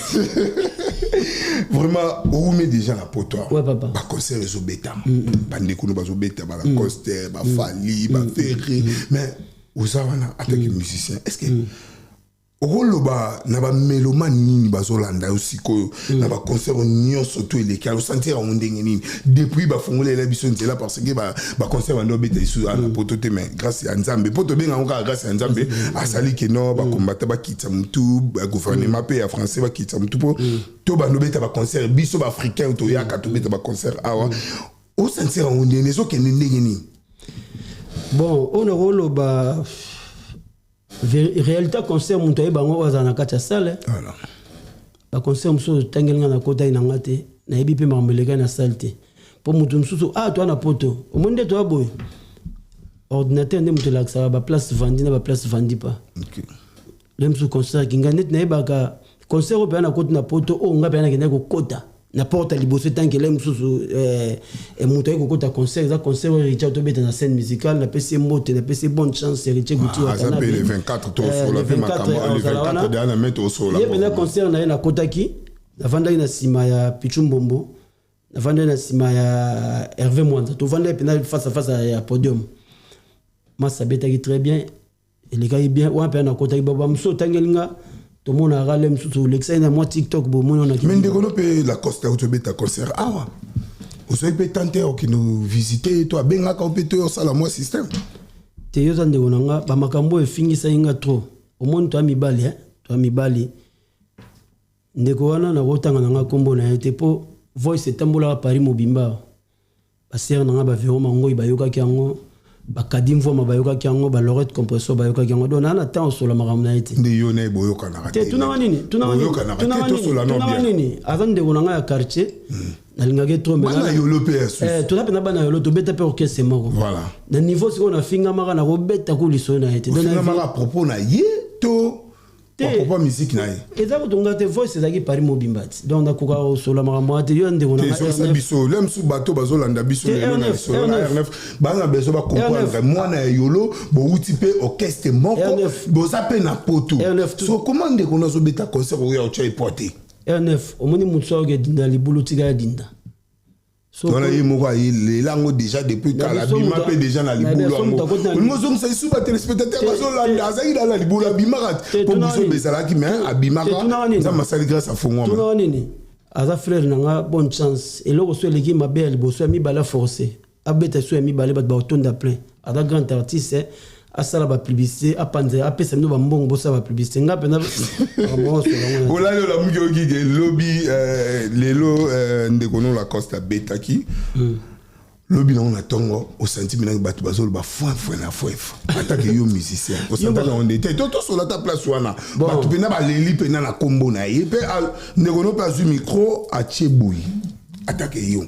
Vraiment, oumi déjà na poto. Ouais, papa. Baconcert ezobetama, bandeko no bazobeta, balacoster, baFally, baFerre, mais oza wana atake musicien, est ce que okoloba na bamélomane nini bazolanda yo sikoyo na baconcert nyonso to eleki, osentir yango ndenge nini depuis bafongolela biso nzela? Parce que baconcert bandi obeta lisusu na poto te, mais grâce ya Nzambe, mpo tobenga yango kaka grâce ya Nzambe, asali keno bakombata bakitisa motu, bagouvernement mpe ya français bakitisa motu, mpo to bandi obeta baconcert, biso baafricain toyaka tobeta baconcert awa. Osentir yango ndenge ezokende ndenge nini? Bon, oyo nakoloba, réalité, concert, moto ayeba yango oyo azala na kati ya salle. Baconcert mosusu otangeli nga, nakotaki na nga te. Nayebi mpe makambo elekaki na salle te, mpo moto mosusu ah, toa na poto, omoni nde toya boye, ordinateur nde moto elakisaka baplace vandi na baplace vandi pa. Le mosusu concert kinga neti nayebaka concert oyo mpenza nakoti na poto oyo, nga mpenza nakendaki kokota na porte ya liboso etankele mosusu moto ayi kokota concert. Eza concert oyo Richard tobeta na scène musicale. Napesi ye mbote, napesi ye bonne chance, Héritier Guti. Aza mpe le 24, tosola mpe makambo le 24 deya na me tosola. Ye mpenza concert na ye, nakotaki, navandaki na nsima ya Pichu Mbombo, navandaki na nsima ya Hervé Mwanza, tovandaki mpenza face à face ya podium. Masa abetaki très bien, elekaki bien. Wana mpenza nakotaki. Bamosusu otangeli nga, tomonaka le mosusu olekisaki na mwa TikTok, bomoni wana. Mais ndeko no mpe Lacoste auti obeta concert awa, ozwaki mpe tante okende visite to abengaka mpe to osala mwa système? Te, yo oza ndeko na nga. Bamakambo oyo efingisaki nga trop, omoni, toya mibali, eh? Toya mibali. Ndeko wana nakotanga na nga nkombo na ye te, mpo voice etambolaka Paris mobimba. Basere na nga, bavero mangoi bayokaki yango, bakadi mvwama bayokaki yango, balorette compressor bayokaki yango. Donc naa na temps osola makambo na ye te. Nde yo na ye boyokanaka? Te, tunanga nini, tunanga nini? Aza ndeko na ngai ya quartier, nalingaki trop. Bana Yolo mpe ya susu. Toza mpenza bana Yolo, tobeta mpe orchestre moko. Na niveau sikoyo nafingamaka, nakobeta ku lisolo na ye te. Ofingamaka à propos na ye to à propos musique na ye? Eza kotonga te, voice ezalaki Paris mobimba ti. Donc nakoka kosola makambo wana te. Yo ndeko na nga biso le mosusu, bato bazolanda biso lelo na lisolo na R9, baza na besoin bacomprendre mwana ya Yolo, bowuti mpe orchestre moko, boza mpe na poto. So koma ndeko nazobeta concert oyo otya epwa te? R9, omoni, motu soki edinda libulu, tika ya dinda. Wana ye moko ayelela yango déjà depuis kala, abima mpe déjà na libulu yango. Olingi ozongisa lisusu batéléspectateur bazolanda, azalaki na libulu, abimaka mpo biso ezalaki, mais abimaka, Nzambe asali grâce, afongwama. Tunaka nini? Aza frère na nga, bonne chance. Eloko so eleki mabe ya liboso, ya mibale aforce abeta so ya mibale, bato bakotonda plein. Aza grand artiste, asala bapublicité, apanza, apesa bino bambongo, bosala bapublicité. Nga mpenza. Olali, olamuki, okike lobi lelo ndeko no Lacoste abetaki lobi nango na ntongo, osanti minaki bato bazoloba foin foin na foin foin. Atake yo musicien, osantaka yango nde te? Tosola ta place wana, bato mpena baleli mpena na nkombo na ye mpe ndeko no mpe azwi micro, atie boye. Atake yo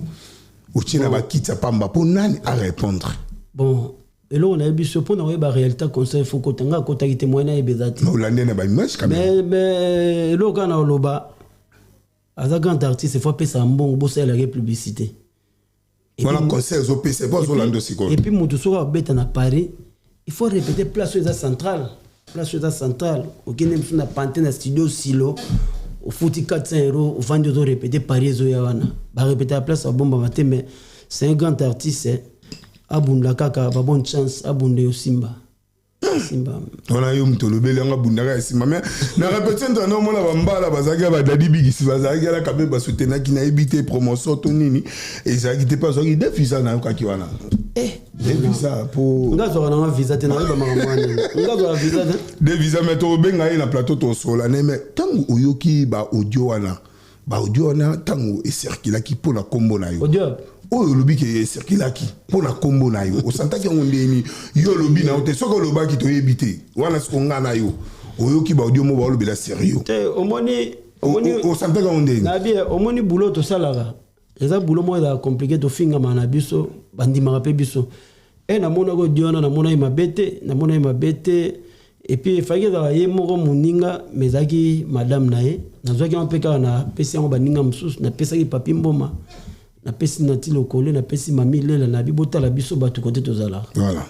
otie na bakiti ya pamba, mpo nani arépondre? Bon, eloko nayebi so mpo na koyeba réalité concert, faut kota. Nga akotaki te, moyen nayeba eza te. Olande na baimage. Mais eloko kaka na koloba, aza grand artiste, faut apesa mbongo, bosalelaka publicité. Wana concert ezopesa po azolanda sikoyo. Et puis moto soki abeta na Paris, il faut répéter place oyo eza centrale, place oyo eza centrale. Okende mosusu na pante na studio silo, ofuti 400 euros, ovandi, ozorépéter, Paris ezoya wana. Barépéter place abombama te. Mais c'est un grand artiste, abunda kaka, ba bonne chance, abunda, yosimba simba. Wana yo moto olobeli yango, abundaka ya nsima. Mais na répétition ntana omona bambala bazalaki ya badadi bigisi, bazalaki alaka mpe basoutenaki. Nayebi te promotion to nini ezalaki te, mpe azwaki de visa, nayokaki wana de visa po Nga azwaka nanga visa te, nayeba makambo wana. Nga azwaka visa te. De visa, mais tokobenga ye na plateau, tosola ne. Mais ntango oyoki baaudio wana, baaudio wana ntango ecirculaki mpo na nkombo na yo, audio oyo olobi ke ecirculaki mpo na nkombo na yo, osantaki yango ndeni? Yo olobi na yo te, soki olobaki toyebi te. Wana siko nga na yo oyoki baaudio mo baolobela sérieux. Te, omoni, omoni Osantaki yango ndeni? Nabi, omoni, boulot tosalaka eza boulot moko ezalaka compliqué, tofingama na biso, bandimaka mpe biso. E namonaki audio wana, namonaki mabe te, namonaki mabe te. Et puis efaki ezala ye moko moninga, mais ezalaki madame na ye. Nazwaki yango mpe kaka, napesi yango baninga mosusu, napesaki Papi Mboma, napesi Nati Lokole, napesi Mami Lela, nabi botala biso bato kote tozalaka.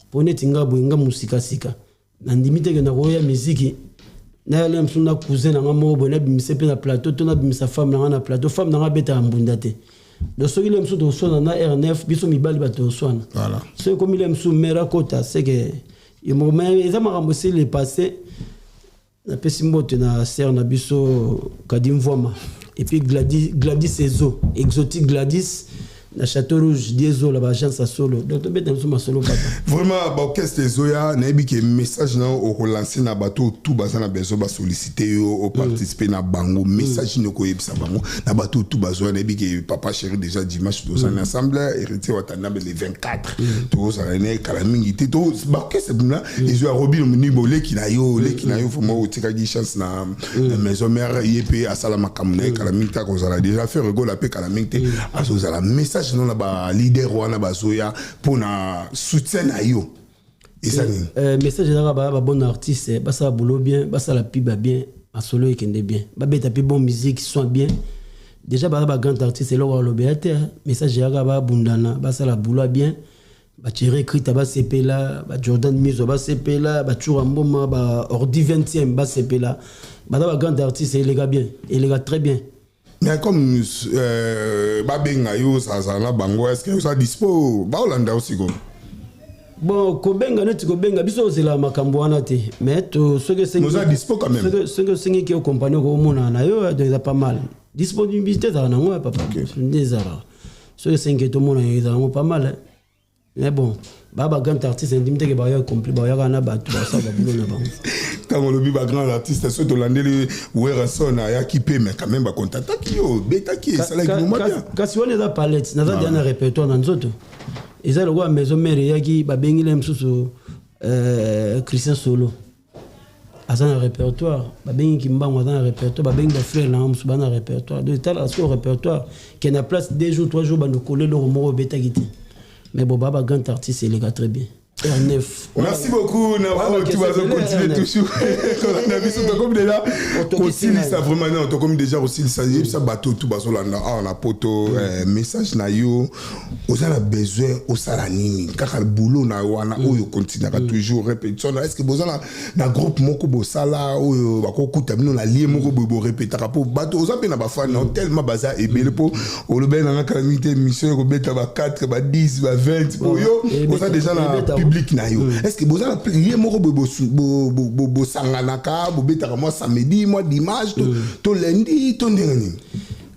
Mpo neti nga boye, nga mosikasika, nandimi teke nakoya miziki nayala mosusu na cousin na nga moko boye, nabimisa mpe na plateau to nabimisa femme na nga na plateau. Femme na nga abetaka mbunda te. Donc soki le mosusu toswana na R9, biso mibali bato toswana. Soki ekomi le mosusu mare akota, seke yo moko. Mais eza makambo esili, le passé. Napesi mbote na sere na biso Kadi Mvwama et puis Gladys, Gladys Ezo Exotique, Gladys. Na Château Rouge, Diesola, baagence ya solo. Donc tobeta biso masolo, papa. Vraiment, baorchestre ezoya. Nayebi ke message na yo okolancer na bato tu baza na besoin basollicite yo, oparticipe na bango, message nini okoyebisa bango na bato tu bazoya? Nayebi ke Papa Chéri, déjà dimanche tozali ensemble, Héritier Watanabe le 24 tozala ne kala mingi te. Baorchestre mpena ezoya. Robin Monimbo, oleki na yo, oleki na yo vraiment, otikaki chance na Maison Mère. Ye mpe asala makambo na ye kala mingi te, akozala déjà. Ferre Gola mpe kala mingi te azozala. Message no na baleader wana bazoya mpona soutien na yo eza nini? Message ezaka baya babon artiste, basala boulot bien, basala piba bien, masolo ekende bien, babeta mpe bon musique, son bien. Déjà baza bagrand artiste, eloko balobela te. Message eyaka babundana, basala boulot bien. Bathierry Krita basepela, bajordan Miso basepela, batura Mboma, baordi 20e basepela. Baza bagrand artiste, eleka bien, eleka très bien. Mais comme babenga yo, ozalazala na bango, est ce que oza dispo? Baolanda yo sikoyo. Bon, kobenga neti kobenga biso, ozelaka makambo wana te, mais soki Oza dispo quand même. Soki osengeki yo compagnie, okomonana na yo. Donc eza pas mal, disponibilité ezalaka nango ya papa nde ezalaka. Soki esengeki tomonana, ezala yango pas mal. Mais bon, baa bagrand artiste, ndimi teke baya complet, bayaka na bato basala babulo na bango. Ntango olobi bagrand artiste, so tolandeli Werrason ayaki mpe, mais quand même bakontataki yo, obetaki, esalaki moma bien. Kasi wana eza palette, naza deya na répertoire na nzoto. Eza lokola Maison Mère eyaki, babengile mosusu Christian Solo aza na répertoire, babengi Kimbangu aza na répertoire, babengi bafrère nanga mosusu baza na répertoire. Donc etalaka sikoyo répertoire ke na place 2 jours, 3 jours, bandokolo eloko moko obetaki te. Mais bon, baa bagrand artiste, eleka très bien. R9. Merci beaucoup na oyo tu bazo continuer toujours kolanda biso. Tokomi déjà kosilisa vraiment. Non, tokomi déjà kosilisa. Yebisa bato tu bazolanda awa na Poto, message na yo. Oza na besoin osala nini? Kaka boulot na yo wana oyo continuaka toujours, répétition. Est ce que boza na groupe moko bosala oyo bakokuta bino na lie moko boye borépétaka? Mpo bato oza mpe na bafani na tellement baza ebele, mpo olobeli nanga kala mingi te, émission ekobeta ba 4, ba 10, ba 20, mpo yo oza déjà na public na yo. Est ce que boza na lie moko boye bosanganaka, bobetaka mwa samedi, mwa dimanche to lundi to ndenge nini?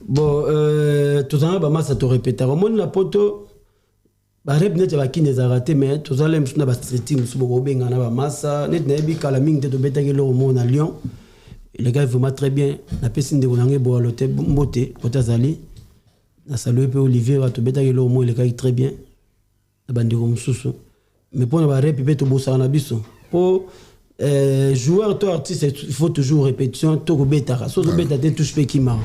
Bon, tozalaka bamasa, torépétaka. Omoni, na Poto barep neti ya bakini ezalaka te, mais tozala mosusu na bastructure mosusu bokobenga na bamasa. Neti nayebi kala mingi te, tobetaki eloko moko na Lyon, elekaki vraiment très bien. Napesi ndeko na ngai Eboalo te mbote kote azali, nasalue mpe Olivier. Tobetaki eloko moko, elekaki très bien na bandeko mosusu. Mais mpo na barep mpe, tobosaka na biso mpo joueur to artiste, il faut toujours répétition. To kobetaka, so tobeta te, touche mpe kimaka.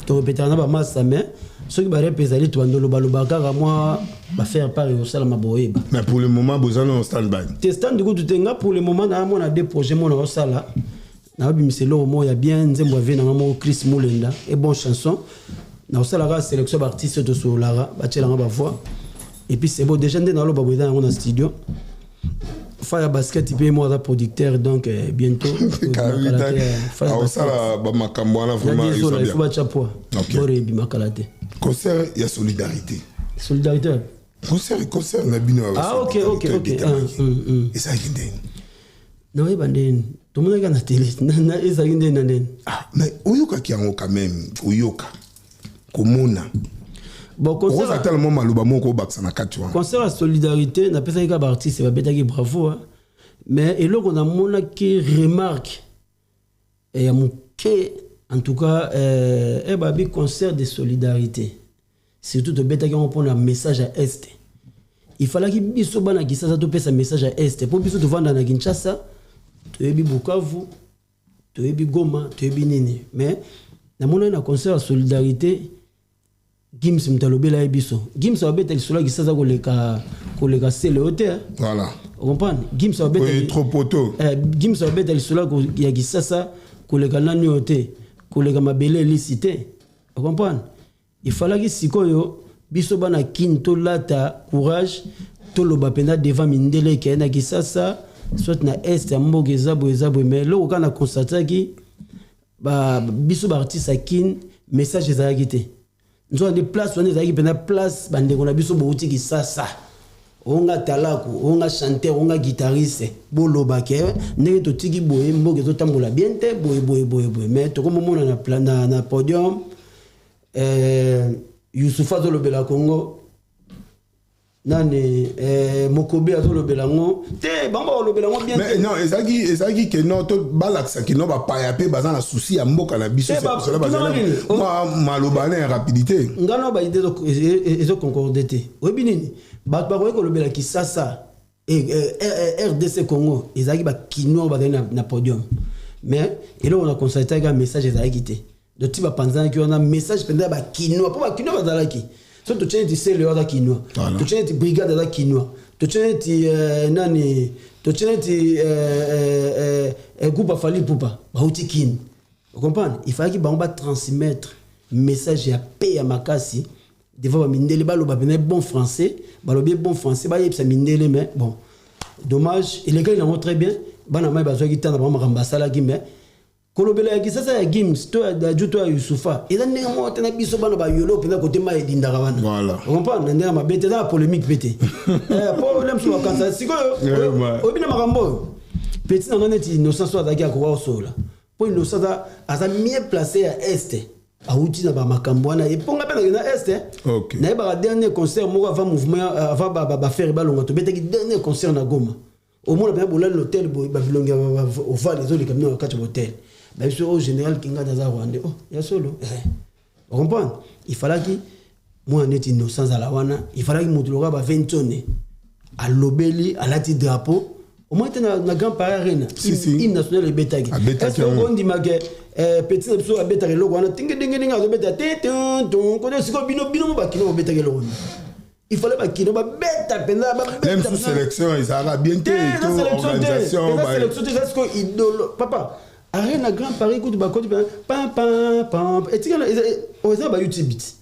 Torépétaka na bamasa, mais soki barep ezali, tobanda olobaloba kaka mwa bafaire part ekosalama, boyeba. Mais pour le moment boza na stand by? Te, stand kutu te. Nga pour le moment naamona deux projet mona osala, naobimisa eloko moko ya bien, nzembo ya vie nanga moko, Chris Mulenda e bon chanson. Naosalaka sélection baartiste, tosololaka, batielanga bavoix et puis c'est bon. Déjà nde naloba boye, eza yango na studio. Fa ya basket mpe mo aza producteur, donc bientôt. Osala bamakambo wana vraiment. Il faut batya poids boro ebimakala te. Concert ya solidarité. Solidarité? Concert na bino. Ah, ok. Ezalaki ndeni? Naoyeba ndeni, tomonaki na télé. Ezalaki ndeni na ndeni? Ah, mais oyokaki yango quand même, oyoka, komona. Bon, concert tala mwa maloba moko obakisa na kati wana. Concert ya solidarité, napesaki kaka baartiste babetaki bravo. Mais eloko namonaki, remarque ya moke en tout cas, babi concert de solidarité, surtout tobetaki yango mpona message ya Est. Il fallaki biso bana Kinshasa topesa message ya Est, mpo biso tovanda na Kinshasa, toyebi Bukavu, toyebi Goma, toyebi nini. Mais namonaki na concert ya solidarité, Gims moto alobela ye biso. Gims abeta lisolo ya Kinshasa koleka sele oyo te. Voilà. Ocomprendre, Gims abeta trop poto. Gims abeta lisolo ya Kinshasa koleka nani oyo te, koleka mabele elisi te. Ocomprendre, ifalaki sikoyo biso bana Kini tolata courage, toloba mpenza devant mindele ekeye na Kinshasa soit na Est ya mboka eza boye, eza boye. Mais eloko kaka na constataki, biso baartiste ya Kine, message ezalaki te. Nzoka nde place wana ezalaki mpenza place bandeko na biso bouti Kisasa, onga talaku, onga chanteur, onga guitariste, boloba ke ndenge totiki boye, mboka ezotambola bien te, boye boye boye boye. Mais tokomomona na podium, Youssoupha azolobela Congo. Nani Mokobe azolobela yango te, bango bakolobela yango bien. Mais non, ezalaki ke non, to balakisa ke non, bapaya mpe baza na souci ya mboka na biso. Mwa maloba na ya rapidité. Ngano baidées ezoconcorde te. Oyebi nini? Bato bakoki kolobela Kisasa, RDC Congo, ezalaki bakinois bazali na podium, mais eloko na constataki, message ezalaki te. Donc ti bapanzanaki wana, message mpenza ya bakinois, mpo bakinois bazalaki. So totie neti Sele aza kinois, totie neti Brigade aza kinois, totie neti nani, totie neti groupe Afali Pupa bauti Kine. Ocomprendre? Il fallaki bango batransmettre message ya paix ya makasi devant bamindele, baloba pene bon français, balobi bon français, bayebisa mindele. Mais bon, dommage, elekaki nango très bien. Bana mai bazwaki ntango bango makambo basalaki, mais kolobela ya Kisasa ya Gims to ya Dadju to ya Yusufa eza ndenge moko te na biso bana bayolo mpenza kote mai edindaka wana. Ocomprendre? Na ndenge ya mabe te, eza na polémique mpe te, po le mosusu bakanisa sikoyo. Oyebi na makambo oyo, petit na nga neti Innocent, so azalaki, akoka kosola, mpo Innocent aza mieux placé ya Est, awuti na bamakambo wana. Eponga mpe nakende na Est, nayebaka dernier concert moko avant mouvement, avant bafere balonga, tobetaki dernier concert na Goma. Omona mpenza bolali na hotel boye, babilongi ovale ezoleka bino na kati ya hotel. Babiso oyo, général Kingani aza rwandais. Oh, ya solo, ocomprendre? Il fallaki mwana neti Innocent azala wana, il fallaki moto lokola baventone alobeli, alati drapeau omoi te na Grand Paris Arena, hymne national ebetaki. Est-ce ondimake petit na biso abetaka eloko wana tinge ndenge ndenge azobeta te kote? Sikoyo bino, bino mo bakino bobetaka eloko wana, il fallait bakino babeta mpenza. Même sous sélection ezalaka bien te. Organisation sélection te, eza sikoyo idolo papa. Arena Grand Paris kutu bakoti pam pam pam, etikala eza ba YouTube ti.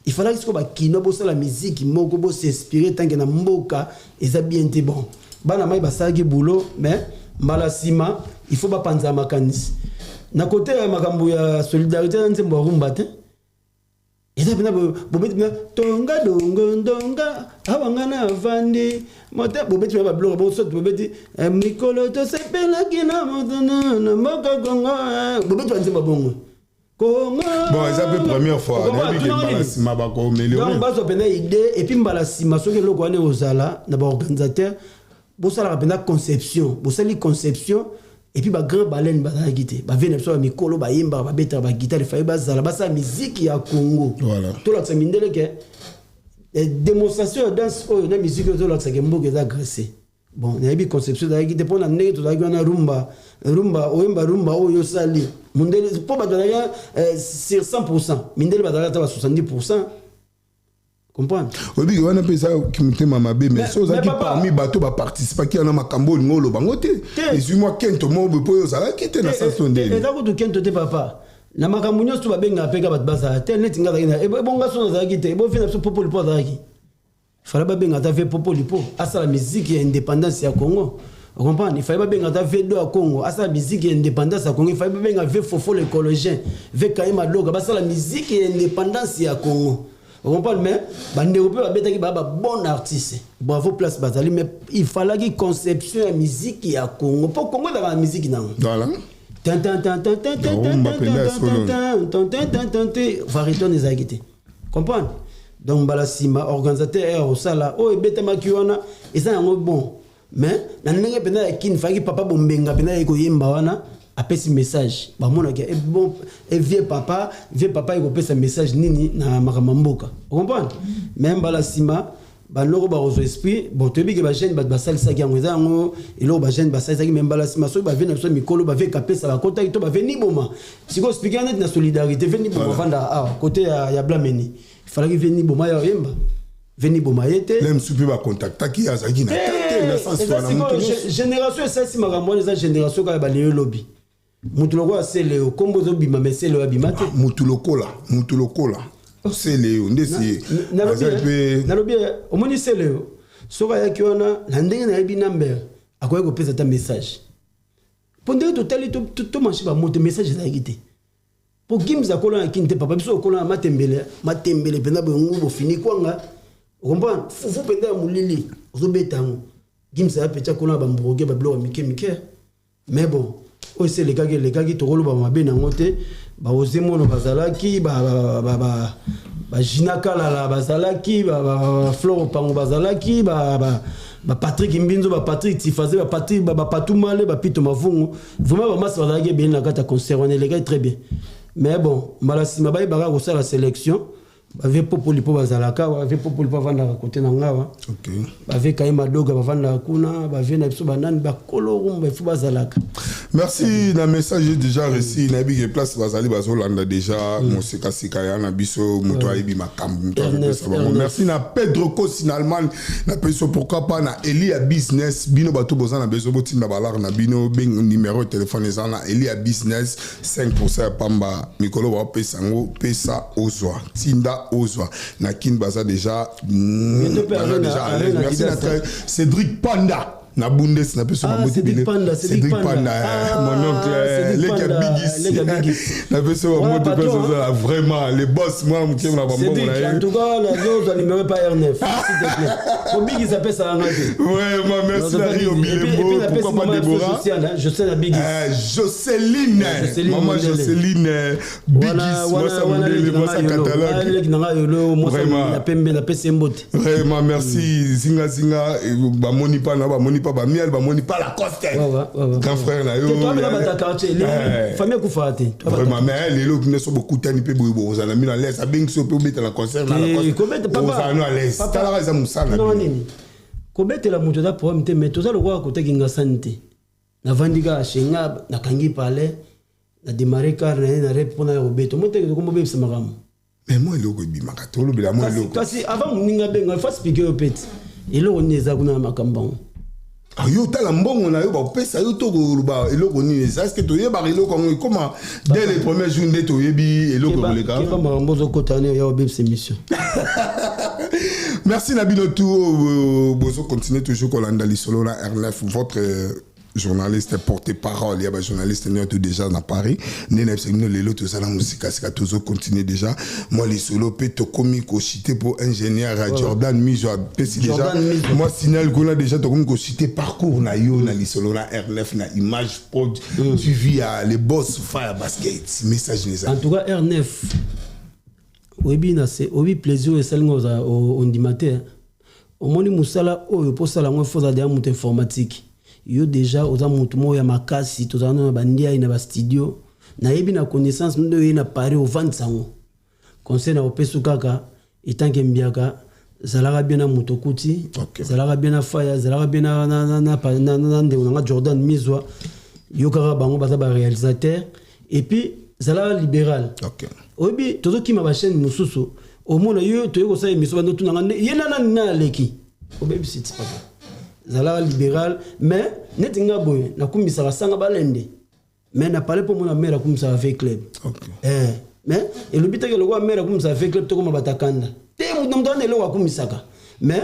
Il fallait sikoyo bakino bosala miziki moko, bos'inspire tanke na mboka eza bien te. Bon, bana mai basalaki boulot, mais mbala nsima il faut bapanza makanisi na kote ya makambo ya solidarité na nzembo ya rumba te. Eza mpena bobeti mpena tonga dongo ndonga awa nga na avandi mote, bobeti mpena babiloko bosoto, bobeti mikolo tosepelaki na moto na mboka Kongo, bobeti banzembo bongo. Kongo. Bon, eza mpe première fois, nayebi ke mbala nsima bakoaméliorer. Donc bazwa mpenza idée, et puis mbala nsima soki eloko wana ekozala na baorganisateur, bosalaka mpenza conception, bosali conception. Et puis bagrand baleine bazalaki te, bavie na biso ya mikolo bayembaka, babetaka baguitare, efai bazala basala miziki ya Congo. Tolakisa mindele ke démonstration ya danse oyo na miziki oyo tolakisaka mboka eza agressé. Bon, nayebi conception ezalaki te, mpo na ndenge tozalaki wana, rumba, rumba, oyemba rumba oyo osali mondele, mpo bato bazalaki sur 100, mindele bazalaki ata ba 70, comprendre? Oyebi wana mpe eza motema mabe, mais so ozalaki parmi bato baparticipaki wana, makambo olingo oloba ngo te, ezwi mwa kento moko boye mpo oyo ozalaki te na sens to ndeni. Eza kutu kento te, papa. Na makambo nyonso to babengaka mpe ka bato bazala te. Neti nga azalaki, ebonga so nazalaki te, ebofi na biso Popo Lipo azalaki, fallait babenga ata ve Popo Lipo asala musique ya indépendance ya Congo. Comprendre? Il fallait babenga ata ve do ya Congo asala musique ya indépendance ya Congo. Il fallait babenga ve Fofo l'écologien, ve Kaye Madoka basala musique ya indépendance ya Congo. Comprendre? Mais bandeko mpe babetaki, baa babon artiste, bravo place bazali, mais il fallaki conception ya musique ya Congo, mpo Congo ezalaka na musique nango. Variété wana ezalaki te. Comprendre? Donc mbala nsima organisateur ya kosala oyo ebetamaki wana eza yango bon, mais na ndenge mpenza ya Kini, faki papa Bombenga mpenza ye koyemba wana, apesi message, bamonaki e bon e vieux papa, vieux papa ekopesa message nini na makambo ya mboka. Ocomprendre? Mais mbala nsima baloko bakozwa esprit. Bon, toyebi ke bajeune bato basalisaki yango, eza yango eloko bajeune basalisaki, mais mbala nsima soki bavie na biso mikolo, bavie Kapesa bakotaki to bavie Niboma, sikoyo explique neti na solidarité, vie Niboma avanda awa kote ya Blameni, ifalaki vie Niboma ya oyemba, vie Niboma ye te. Le mosusu mpe bakontaktaki, azalaki na te na sens wana moto nyonso. Génération esalisi makambo wana, eza génération kaka baleyo lobi. Motu lokola Seleo, nkombo ezobima, mais Seleo abima te. Mutu lokola Seleo nde si azali mpe. Nalobi, omoni Seleo, soki ayaki wana na ndenge nayebi namber, akoki kopesa ata message, mpo ndenge totali tomanche bamoto, message ezalaki te, mpo Gims akola na Kini te. Papa, biso okola na matembele, matembele mpenza boye, ngubu ofini kwanga, ocomprendre? Fufu mpenza ya molili ozobeta yango. Gims aya peti akola na bambroge, babiloko ya mike mike. Mais bon, oyo esi elekaki, elekaki, tokoloba mabe nango te. Baose Mono bazalaki, Bagina Kalala bazalaki, Baflore Opango bazalaki, Bapatrik Mbinzo, Bapatrik Tifaze, Bapatrik, Bapatou Male, Bapito Mavungu. Vraiment, bamasi bazalaki ebele na kati ya concert wana, elekaki très bien. Mais bon, mbala nsima bayebaka kosala sélection. Bave Popoli mpo bazalaka, bave Popoli mpo bavandaka kote na ngawa. Bave Kaye Madoga bavandaka kuna, bave na biso banani, bakolo rumba ifo bazalaka. Merci na message déjà reçu. Nayebi ke place bazali, bazolanda déjà. Mosekasika ya na biso, moto ayebi makambo, moto azopesa bango. Merci na Pedro Kosi na Allemagne, napesi so. Pourquoi pas na Eli ya Business. Bino bato boza na besoin, botinda balare na bino, benga numéro ya telefone eza na Eli ya Business. 5 ya pamba, mikolo baopesa yango, pesa ozwa, tinda ozwa. Na Kini baza déjà, baza déjà à l'aise. Merci na Cédric Panda na Bundes, napesi bango. Cédric Panda, Cédric Panda, mon oncle, leki ya Bigis, napesi bango te. Mpe ozala vraiment le boss, mwana moke na bambongo na ye. En tout cas, nazozwa numéro pa R9, s'il te plaît, po Bigis apesaka nga te. Vraiment, merci na Rio Bilembo. Pourquoi pas Déborah? Jocelyne Bigis. Jocelyne, maman Jocelyne Bigis, mwasa mondele, mwasa catalogue. Leki nanga yolo, mwasa ya pembe, napesi ye mbote. Vraiment, merci. Zinga zinga, bamoni pa na bamoni pa bamiel, bamoni pa Lacoste, grand frère na yo. Bata quartier, famille ekufaka te. Vraiment, mais lelo nyonso bokutani mpe boye, bozala mino à l'aise. Abengi so mpe obeta na concert na Lacoste, ozala no à l'aise. Talaka, eza mosala. Nini, kobetela moto eza problème te, mais toza lokola kotaki ngasani te. Navandi kaka shenga, nakangi palais, na démarre car na ye na rep mpona ya kobeta mo teke, tokomobebisa makambo. Mais moi, eloko ebimaka te, olobela mwa eloko. Kasi avant moninga abenga, fa expliquer yo peti eloko nini eza kuna na makambo yango. Yo tala mbongo na yo bapesa yo to koloba eloko nini eza. Est-ce toyebaka eloko yango ekoma dès le premier jour nde toyebi eloko ekoleka? Keba, makambo ozokota wana ya obebisa émission. Merci na bino tout, bozo continuer toujours kolanda lisolo na R9, votre journaliste porte-parole ya bajournaliste nyonso déjà na Paris. Nde na biso bino lelo, tozala mosika sika, tozocontinue déjà mwa lisolo mpe tokomi kochuter mpo ingénieur Jordan Miso apesi déjà mwa signal kuna. Déjà tokomi kochuter parcours na yo na lisolo na R9 na Image Prod suivi ya le boss Fire Basket. Message neza. En tout cas, R9, oyebi na se, oyebi plaisir oyo esalinga ozala ondima te. Omoni mosala oyo, mpo osala yango, efo ozala deya moto informatique. Yo déjà oza motu moko ya makasi. Tozala na bandiai na bastudio, nayebi na connaissance nde oye na Paris, ovandisa yango. Conseil na kopesa kaka etanke mbiaka, zalaka bien na moto okuti, zalaka bien na Faya, zalaka bien na ndeko nanga Jordan Mizwa. Yo kaka bango baza baréalisateur, et puis zalaka libéral. Oyebi, tozokima bachaîne mosusu, omona yo toye kosala émission, bando tunanga nde ye na nani na aleki, obebisi ti. Papa, zalaka libéral. Mais neti nga boye, nakumisaka sanga balende, mais na pale mpo mona mare akumisaka V Club. Mais elobi teke lokola mare akumisaka V Club, tokoma batakanda te. Moto na moto wana eloko akumisaka. Mais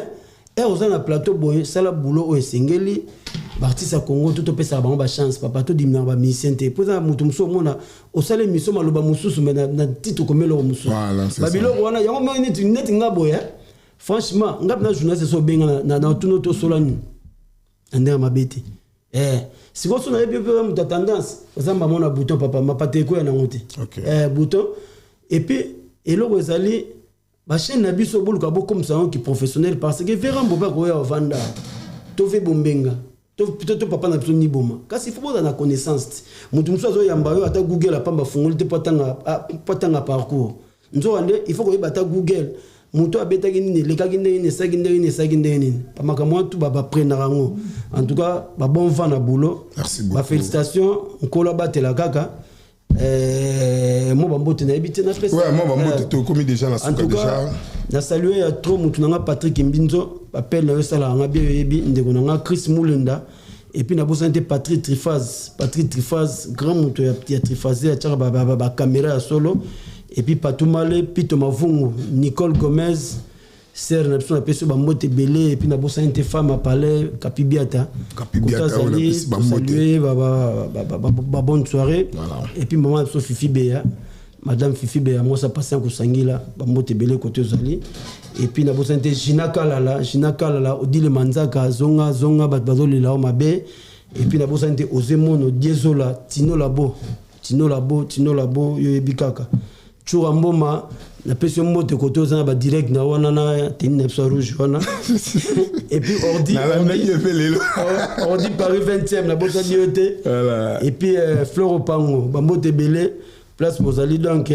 ere oza na plateau boye, sala boulot oyo esengeli. Baartiste ya Congo to topesaka bango bachance, papa. Todiminaka bamusicien te, mpo eza moto mosusu omona osala émission, maloba mosusu, mais na titre okomi eloko mosusu. Babiloko wana yango moi neti nga boye, franchement, nga mpena journaliste so obenga na tuna tosola nini na ndenge mabe te. Sikoyo so nayebi mpe moto ya tendance, oza mbamo na bouton, papa, mapata ekoya nango te. Bouton. Et puis eloko ezali, bachaîne na biso, boluka bokomisa yango ki professionnel, parce que verambo mpe akoya ovanda to ve bombenga to papa na biso niboma. Kasi faut bozala na connaissance te. Moto mosusu azoyamba yo, ata Google apamba afungoli te mpo atanga parcours. Nzoka nde il faut koyeba ata Google, moto abetaki nini, elekaki ndenge nini, esalaki ndenge nini, esalaki ndenge nini. Bamakambo wana tu baprendaka yango. En tout cas, babon vent na boulot. Bafélicitation, Nkolo abatela kaka. Mo bambote nayebi te. Napesa mo bambote, tokomi déjà na suka déjà. Na salue ya trop motu nanga Patrik Mbinzo, bapele na yo esalaka nga bien. Oyebi ndeko na nga Chris Mulenda. Et puis nabosani te Patrik Trifase, Patrik Trifase, grand moto ya Trifase, atiaka bacaméra ya solo. Et puis Patumale, Pito Mavungu, Nicole Gomez, sere na biso, napesi yo bambote ebele. Et puis nabosani te femme apalais Kapi Biata. Salue, babonne soirée. Et puis mama na biso Fifi Beya, madame Fifi Beya, mwasi apasi kosangila, bambote ebele kote ozali. Et puis nabosani te Gina Kalala, Gina Kalala, Odile Manzaka, zonga zonga, bato bazolela o mabe. Et puis nabosani te Ozemono Diezola, Tino Labo. Tino Labo, Tino Labo, yo yebi kaka. Tshoura Mboma, napesi yo mbote kote oza na badirect na wana na teni na biso ya rouge wana. Et puis ordi Nalandaki ye mpe lelo. Ordi Paris 20e, nabosani yo te. Voilà. Et puis Fleur Opango, bambote ebele place bozali. Donc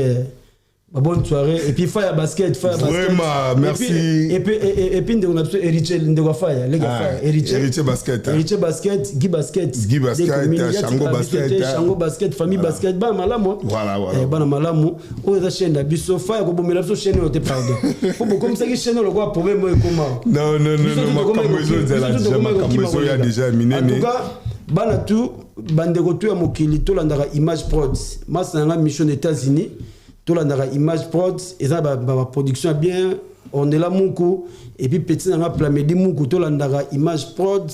ba bonne soirée. Et puis Faya Basket, Faya Basket. Vraiment, merci. Et puis, et puis ndeko na biso Héritier, ndeko ya Faya, leka. Ah, Faya Héritier. Héritier Basket, hein. Héritier Basket, Guy Basket. Guy Basket, Dès que hein, Shango ya tika biso Basket, te, hein. Shango Basket, famille Basket, bana malamu, hein. Voilà. Eh, bana malamu. Oyo eza chaîne na biso. Faya kobomela biso chaîne oyo te, pardon, po bokomisaki chaîne oyo lokola problème oyo ekoma. Non, non, non, non, makambo ezozala déjà, makambo ezoya déjà En minene. tout cas, bana tu, bandeko tu ya mokili, tolandaka Image Prod. Masa na nga mission des États-Unis, tolandaka Image Prod, eza baproduction ya bien. Ornela Muku et puis petit na nga Plamedi Muku, tolandaka Image Prod.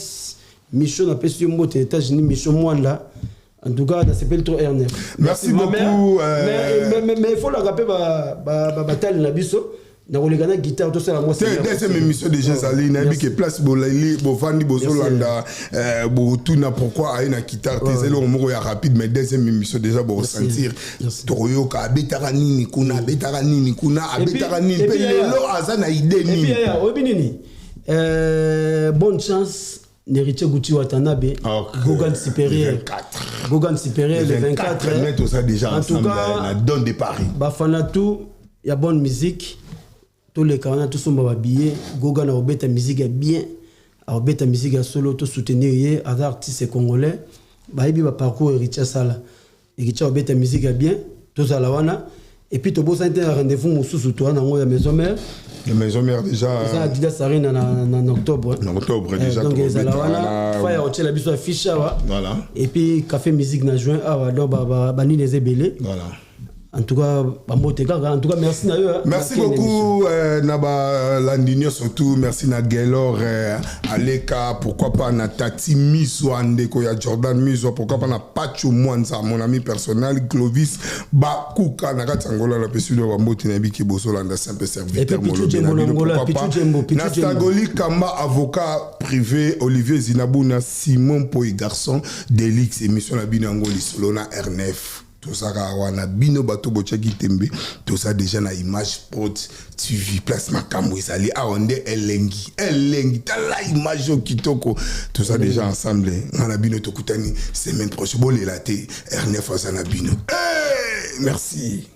Mission, napesi yo mbote États-Unis, Mission Mwanda. En tout cas, nasepeli trop, R9. Merci Ma beaucoup, mère. Mais il faut laka mpe batali na biso na koleka na guitare, tosala mwa Te, deuxième émission déjà ezali. Nayebi ke place bolali, bovandi, bozolanda, botuna pourquoi aye na guitare te. Ezali eloko moko ya rapide, mais deuxième émission déjà bokosentir. Merci. Tokoyoka abetaka nini kuna, abetaka nini kuna, abetaka nini et mpe puis, yaya. Lelo aza na idée Et puis, nini. yaya, oyebi nini? Bonne chance Héritier Guti Watanabe. Ok. Gogan Supérieur. Le 24. Gogan Supérieur le 24. Mai, toza déjà En tout ensemble cas, na Dôme de Paris. Bafana tu ya bonne musique, toleka wana, tosomba babillet. Gogan akobeta musique ya bien, akobeta musique ya solo. Tosoutenir ye, aza artiste congolais, bayebi baparcours Héritier asala. Héritier akobeta musique ya bien, tozala wana. Et puis tobosani te na rendez-vous mosusu toa nango ya Maison Mère. La Maison Mère déjà. Eza Adidas Arena na octobre. Na octobre Eh, déjà. donc ezala tokobeta wana. wana. Faya otiela biso affiche awa. Voilà. Et puis Café Musique na juin awa. Donc banini eza ebele. Voilà. En tout cas, bambote kaka. En tout cas, merci na yo, hein. Merci Na beaucoup na balandi nyonso surtout merci na Gaylor Aleka, pourquoi pas na Tati Miswa, ndeko ya Jordan Miswa, pourquoi pas na Pacho Mwanza, mon ami personnel, Clovis Bakuka na kati ya Angola. Napesi bino bambote, nayebi ke bozolanda simple serviteur Et puis, Pichu molobi na Djembo na bino, Angola, pourquoi Pichu pas Djembo, Pichu na Djembo. Stagoli Kamba, avocat privé, Olivier Zinabou na Simon Poi, garçon Delix. Émission na bino yango, lisolo na R9, tozalaka wana. Bino bato botiaki tembe, toza déjà na Image Prod TV, place makambo ezali awa nde elengi elengi. Tala image oyo kitoko. Toza déjà ensemble, nga na bino, tokutani semaine prochaine. Bolela te, R9 aza na bino. Hey, merci.